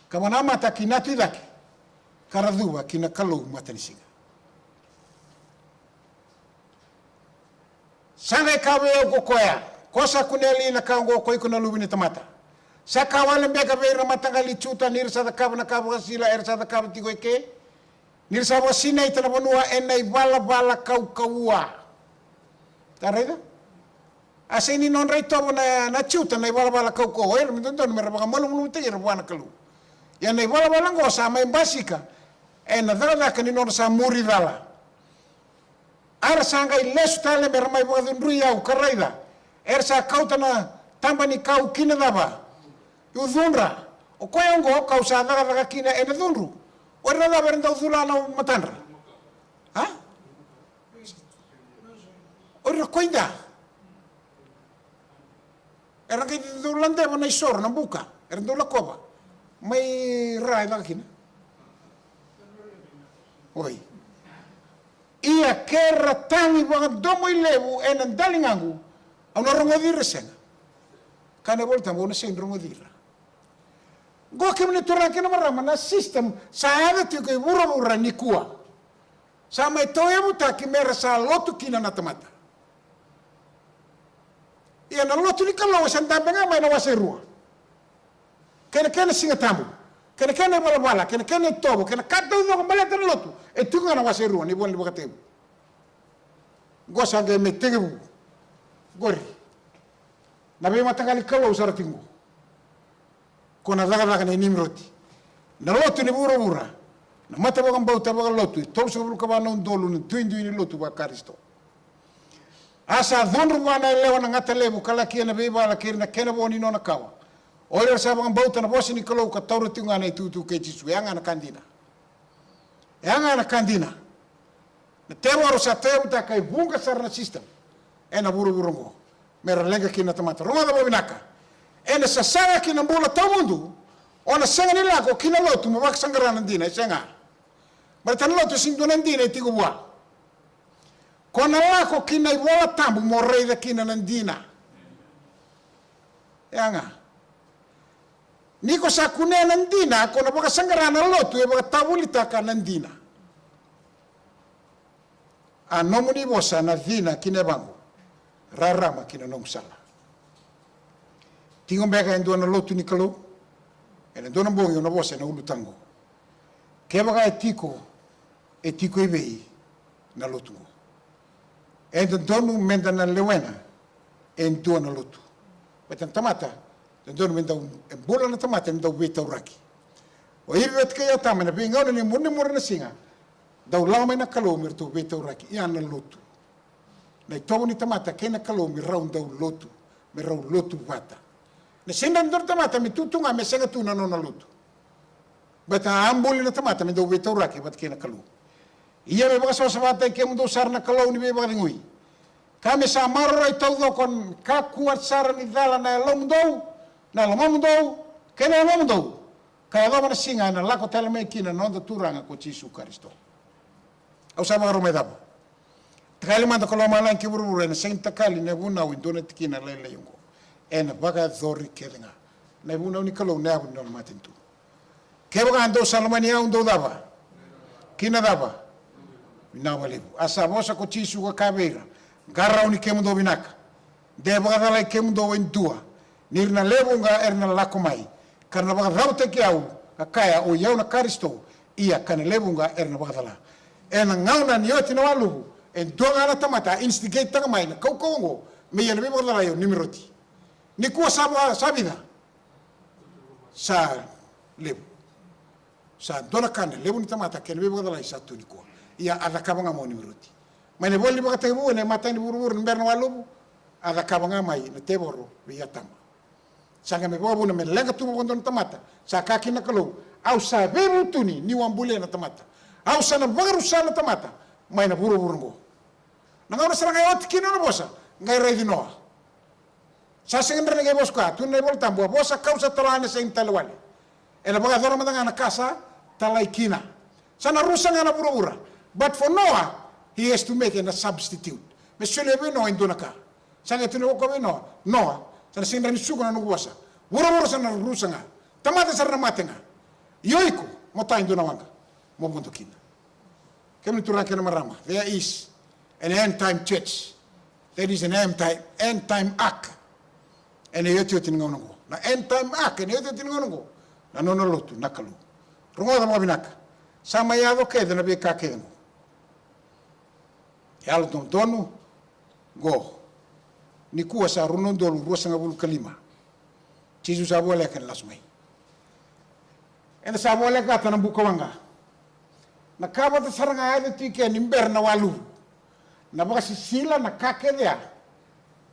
ka vakanamata ki na tu i cake, ka ra cuva ki na kalou matanisiga. Sa qai kaya vei au ko koya, ko sa kunea li na ka oqo ko iko na Luve ni tamata? Sa ka wale beka vei ira na mataqali Juta ni ra sa cakava na ka vakasisila era sa cakava tiko eke, ni ra sa vakasinaita na vanua ena ivalavala kaukauwa. Da raica? A sega ni nodra itovo na, na Juta na ivalavala kaukauwa, o ira me dodonu me ra vakamalumalumutaki ira vua na Kalou. Ia na ivalavala oqo sa mai basika ena cakacaka ni nodra sa muri cala. A ra sa qai lesu tale me ra mai vakacudrui au ka raica, era sa kauta na taba ni kau ki na cava? Ucudra. O koya oqo kau sa cakacaka kina ena cudru. O ira na cava era dau cula na matadra? A? O ira na koida. Era qai dau ladeva na isoro, na buka era dau lakova mai ra e caka kina. Oi. Ia ke ra tagi vakadomoilevu ena daligaqu, au na rogoci ira? Sega. Kaya na iVolatabu, au na sega ni rogoci ira. Qo, kemuni turaga kei na marama, na system sa yaco tiko i vuravura nikua. Sa mai tauyavutaki me ra sa lotu kina na tamata. Ia na lotu ni Kalou e sa dabe ga mai na wase rua. Kei na kena Siga Tabu, kei na kena ivalavala, kei na kena itovo, kei na ka taucoko baleta na lotu, e tiko ga na wase rua ni ivola ni Vakatekivu. Qo sa qai me tekivu qori. Na veimataqali kalou sara tiko qo. Ko na cakacaka nei Nimiroti. Na lotu ni vuravura, na mata vakabauta vakalotu e tolusagavulu ka va na udolu na duidui ni lotu vaKarisito. A sa cudru vua na yalewa na gata levu ka lakia na veivala kei ira na kena vo ni nona kawa. O ira sa vakabauta na vosa ni Kalou ka taura tiko ga na itukutuku kei Jisu. E a ga na ka dina. E a ga na ka dina. Na tevoro sa tauyavutaka e vuqa sara na system ena vuravura oqo me ra leqa kina na tamata. Rogoca vakavinaka. Ena sasaga ki na bula tawamudu, o na sega ni lako ki na lotu mo vakasaqara na dina, e sega. Baleta na lotu e sega ni dua na dina e tiko vua. Ko na lako ki na iVola Tabu mo raica kina na dina. E a ga. Ni ko sa kunea na dina, ko na vakasaqara na lotu e vakatavulitaka na dina. A nomuni vosa na cina ki na yavaqu, rarama ki na noqu sala. Tiko beka e dua na lotu ni Kalou? Ena dua na bogi au na vosa ena ulutaga. Kevaka e tiko, e tiko i vei na lotu oqo? E dodonu meda na lewena e dua na lotu. Baleta na tamata e dodonu me dau, e bula na tamata ena dau veitauraki. O Ivi vata kei Atama, ena veigauna ni murimuri na siga, dau lako mai na Kalou me ratou veitauraki. Ia na lotu, na itovo ni tamata kei na Kalou me rau dau lotu, me rau lotu vata. Na sega ni dua na tamata me tu tu ga me sega tu na nona lotu. Baleta a buli na tamata me dau veitauraki vata kei na Kalou. Ia me vakasavasavataki kemudou sara na Kalou ni veivakacegui, ka me sa maroroi taucoko, kakua sara ni cala na yalomudou, na lomamudou kei na yagomudou, ka yacova na siga ena lako tale mai kina na noda Turaga ko Jisu Karisito. Au sa vakarau mai cava? Takali mada ko lomalagi kei vuravura ena sega ni takali na vunau e dua na tikina lailai oqo. Ena vakayacori kece ga na vunau ni Kalou na yavu ni nona matanitu. Kevaka dou sa lomani au, dou cava? Kina cava? Vinaka vakalevu. A sa vosa ko Jisu ka kaya vei ira, qarauni kemudou vinaka, de vakacalai kemudou e dua, ni ra na lewe vuqa era na lako mai ka ra na vakacautaki au, ka kaya, oi au na Karisito, ia ka na lewe vuqa era na vakacala. Ena gauna ni oti na waluvu, e dua ga na tamata a instigate-taka mai na kaukauwa oqo me ia na veivakacalai o Nimiroti. Nikua sa va, sa vica? Sa levu. Sa dua na ka na levu ni tamata kei na veivakacalai sa tu nikua. Ia a cakava ga mai o Nimiroti. Mai na ivola ni Vakatekivu, ena imatai ni vuravura ni bera na waluvu, a cakava ga mai na tevoro vei Atama. Sa qai me vakavuna me leqa tu vakadua na tamata. Sa kaya kina na Kalou, au sa veivutuni niu a bulia na tamata. Au sa na vakarusa na tamata mai na vuravura oqo. Na gauna sara ga e oti kina na vosa, qai raici Noa. Sa sega ni dredre ni qai vosa koya, tukuna na iVola Tabu, a vosa kau sa tala ena sega ni tale wale. Ena vakayacora mada ga na ka sa talai kina. Sa na rusa ga na vuravura. But for Noah, he has to make a substitute. Me solia vei Noa e dua na ka. Sa qai tukuna vei Noa, Noa, sa na sega ni suka na noqu vosa. Vuravura sa na rusa ga. Tamata sa na mate ga. Io iko, mo ta e dua na waqa mo vodo kina. Kemuni turaga kei na marama, there is an end time church. That is an end time, end time ark. Ena iotioti ni gauna oqo. Na end time ark, ena iotioti ni gauna oqo. Na nona lotu na Kalou. Rogoca vakavinaka. Sa mai yaco kece na veika kece oqo. Yalododonu oqo. Nikua sa rua na udolu ruasagavulu ka lima. Jisu sa voleka ni lasu mai. Eda sa volekata na buka waqa. Na ka vata sara ga e yaco tiko ni bera na waluvu. Na vakasisila na ka kece ya.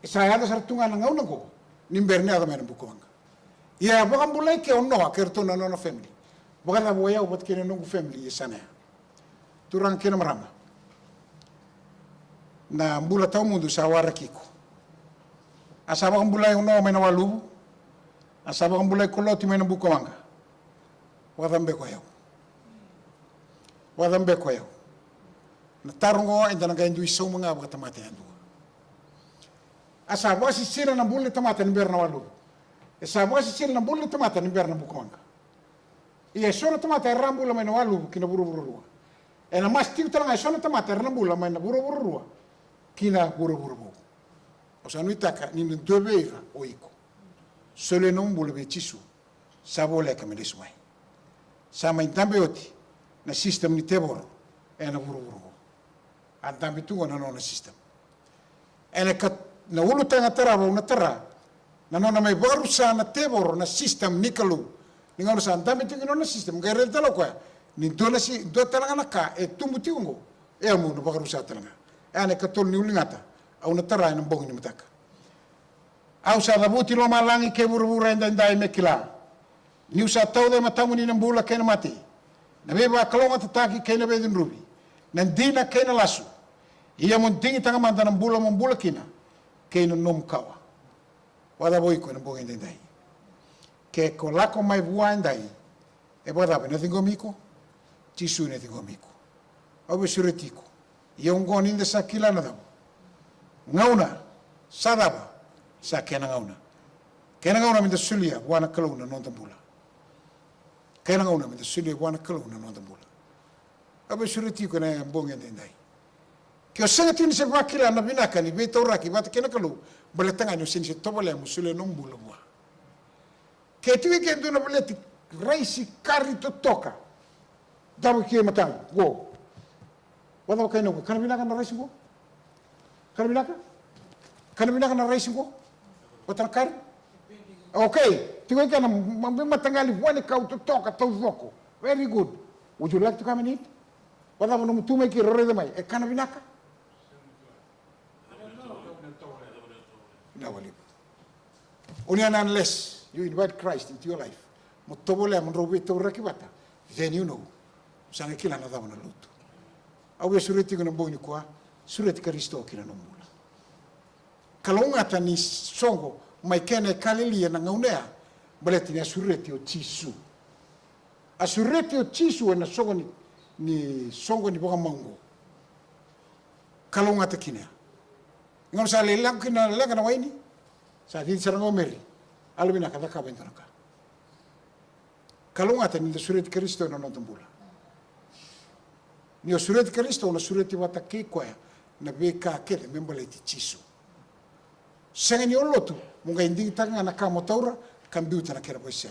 E sa yaco sara tu ga na gauna oqo ni bera ni yaco mai na buka waqa. Ia e vakabulai ke o Noa kei ratou na nona family. Vakacava o yau vata kei na noqu family e yasana ya? Turaga kei na marama, na bula tawamudu sa waraki iko. A sa vakabulai o Noa mai na waluvu. A sa vakabulai ko Loti mai na buka waqa. Vakacava beka o yau? Vakacava beka o yau? Na taro oqo eda na qai dui sauma ga vakatamata yadua. A sa vakasisila na bula ni tamata ni bera na waluvu. E sa vakasisila na bula ni tamata ni bera na buka waqa. Ia e so na tamata era a bula mai na waluvu ki na vuravura rua. Ena masu tiko tale ga e so na tamata era na bula mai na vuravura rua ki na vuravura vou. Au sa nuitaka ni na dua vei ira o iko. Solia nomu bula vei Jisu. Sa voleka me lesu mai. Sa mai dabe oti na system ni tevoro ena vuravura vou. A dabe tu qo na nona system. Ena ka na ulutaga tarava au na tara, na nona mai vakarusa na tevoro na system ni Kalou. Ni gauna sa dabe tiko na nona system, qai raica tale o koya ni dua na si, dua tale ga na ka e tubu tiko oqo. E au meu na vakarusa tale ga. E a na ikatolu ni uligata au na tara ena bogi ni mataka. Au sa cavuti lomalagi kei vuravura edaidai me kila. Niu sa tauca e matamuni na bula kei na mate, na veivakalougatataki kei na veicudruvi, na dina kei na lasu. Ia mo digitaka mada na bula mo bula kina kei na nomu kawa. Vakacava o iko ena bogi edaidai? Ke ko lako mai vua edai, e vakacava, ena ciqomi iko? Jisu ena ciqomi iko. Au via sureti iko. Ia oqo ni da sa kila na cava? Gauna sa cava? Sa kena gauna. Kena gauna me da solia vua na Kalou na noda bula. Kena gauna me da solia vua na Kalou na noda bula. Au via sureti iko ena bogi edaidai. Ke o sega tiko ni se vakila na vinaka ni veitauraki vata kei na Kalou, baleta ga ni o sega ni se tovolea mo solia nomu bula vua. Ke tiko i ke dua na veleti raisi kari totoka. Davo i ke mataqu qo. Vakacava kaina qo? Kana vinaka na raisi qo? Kana vinaka? Kana vinaka na raisi qo vata na kari? Okay. Tiko i ke na ma-, ma-, mataqali vua ni kau totoka taucoko. Very good. Would you like to come and eat? Vakacava nomu tu mai kei rau raica mai? E kana vinaka? Vinaka vakalevu. Only unless you invite Christ into your life, mo tovolea mo drau veitauraki vata, then you know. Sa qai kila na cava na lotu. Au via sureti iko na bogi nikua, sureti Karisito ki na nomu bula. Kalougata ni soqo mai Kena e Kalili ena gauna ya, baleta ni a sureti o Jisu. A sureti o Jisu ena soqo ni, ni soqo ni vakamau qo. Kalougata kina ya. Gauna sa lai lako kina na leqa na waini, sa cici sara ga o Meri. Yalovinaka, cakava e dua na ka. Kalougata ni da sureti Karisito ena noda bula. Ni o sureti Karisito, o na sureti vata kei koya na veika kece me baleti Jisu. Sega ni o lotu mo qai digitaka ga na ka mo taura ka biuta na kena voice.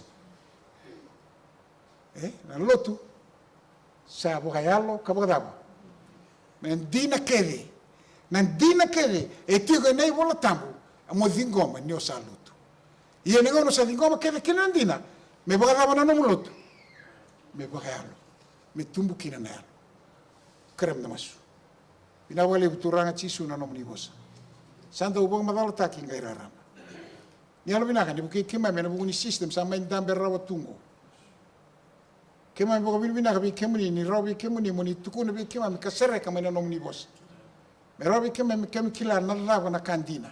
E, na lotu sa vakayalo ka vakacava? Na dina kece, na dina kece e tiko ena iVola Tabu mo ciqoma ni o sa lotu. Ia ni gauna o sa ciqoma kece kina na dina, me vakacava na nomu lotu? Me vakayalo, me tubu kina na yalo. Kerea meda masu. Vinaka vakalevu Turaga Jisu na nomuni vosa. Sa dau vakamacalataki qai rarama. Ni yalovinaka ni vukei keimami ena vuku ni system sa mai dabe rawa tu qo. Keimami vakavinavinaka vei kemuni ni rawa vei kemuni mo ni tukuna vei keimami ka sereka mai na nomuni vosa. Me rawa vei keimami, keimami kila na cava na ka dina.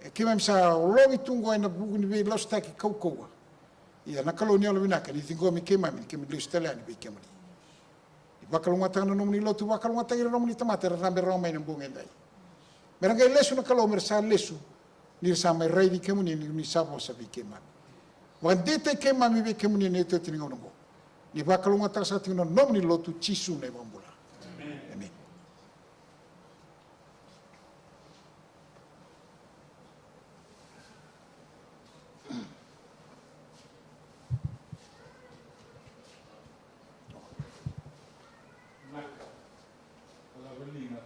E keimami sa olovi tu qo ena vuku ni veilasutaki kaukauwa. Ia na Kalou ni yalovinaka ni ciqomi keimami ni keimami lesu tale yani vei kemuni. Ni vakalougatataka na nomuni lotu, vakalougatataki ira na nomuni tamata era cabe rawa mai na bogi edai. Me ra qai lesu na Kalou, me ra sa lesu ni ra sa mai raici kemuni ni, ni sa vosa vei keimami. Vakadeitaki keimami vei kemuni ena iotioti ni gauna oqo. Ni vakalougatataka saka tiko na nomuni lotu, Jisu na iVakabula. Emeni.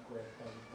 koya e tagi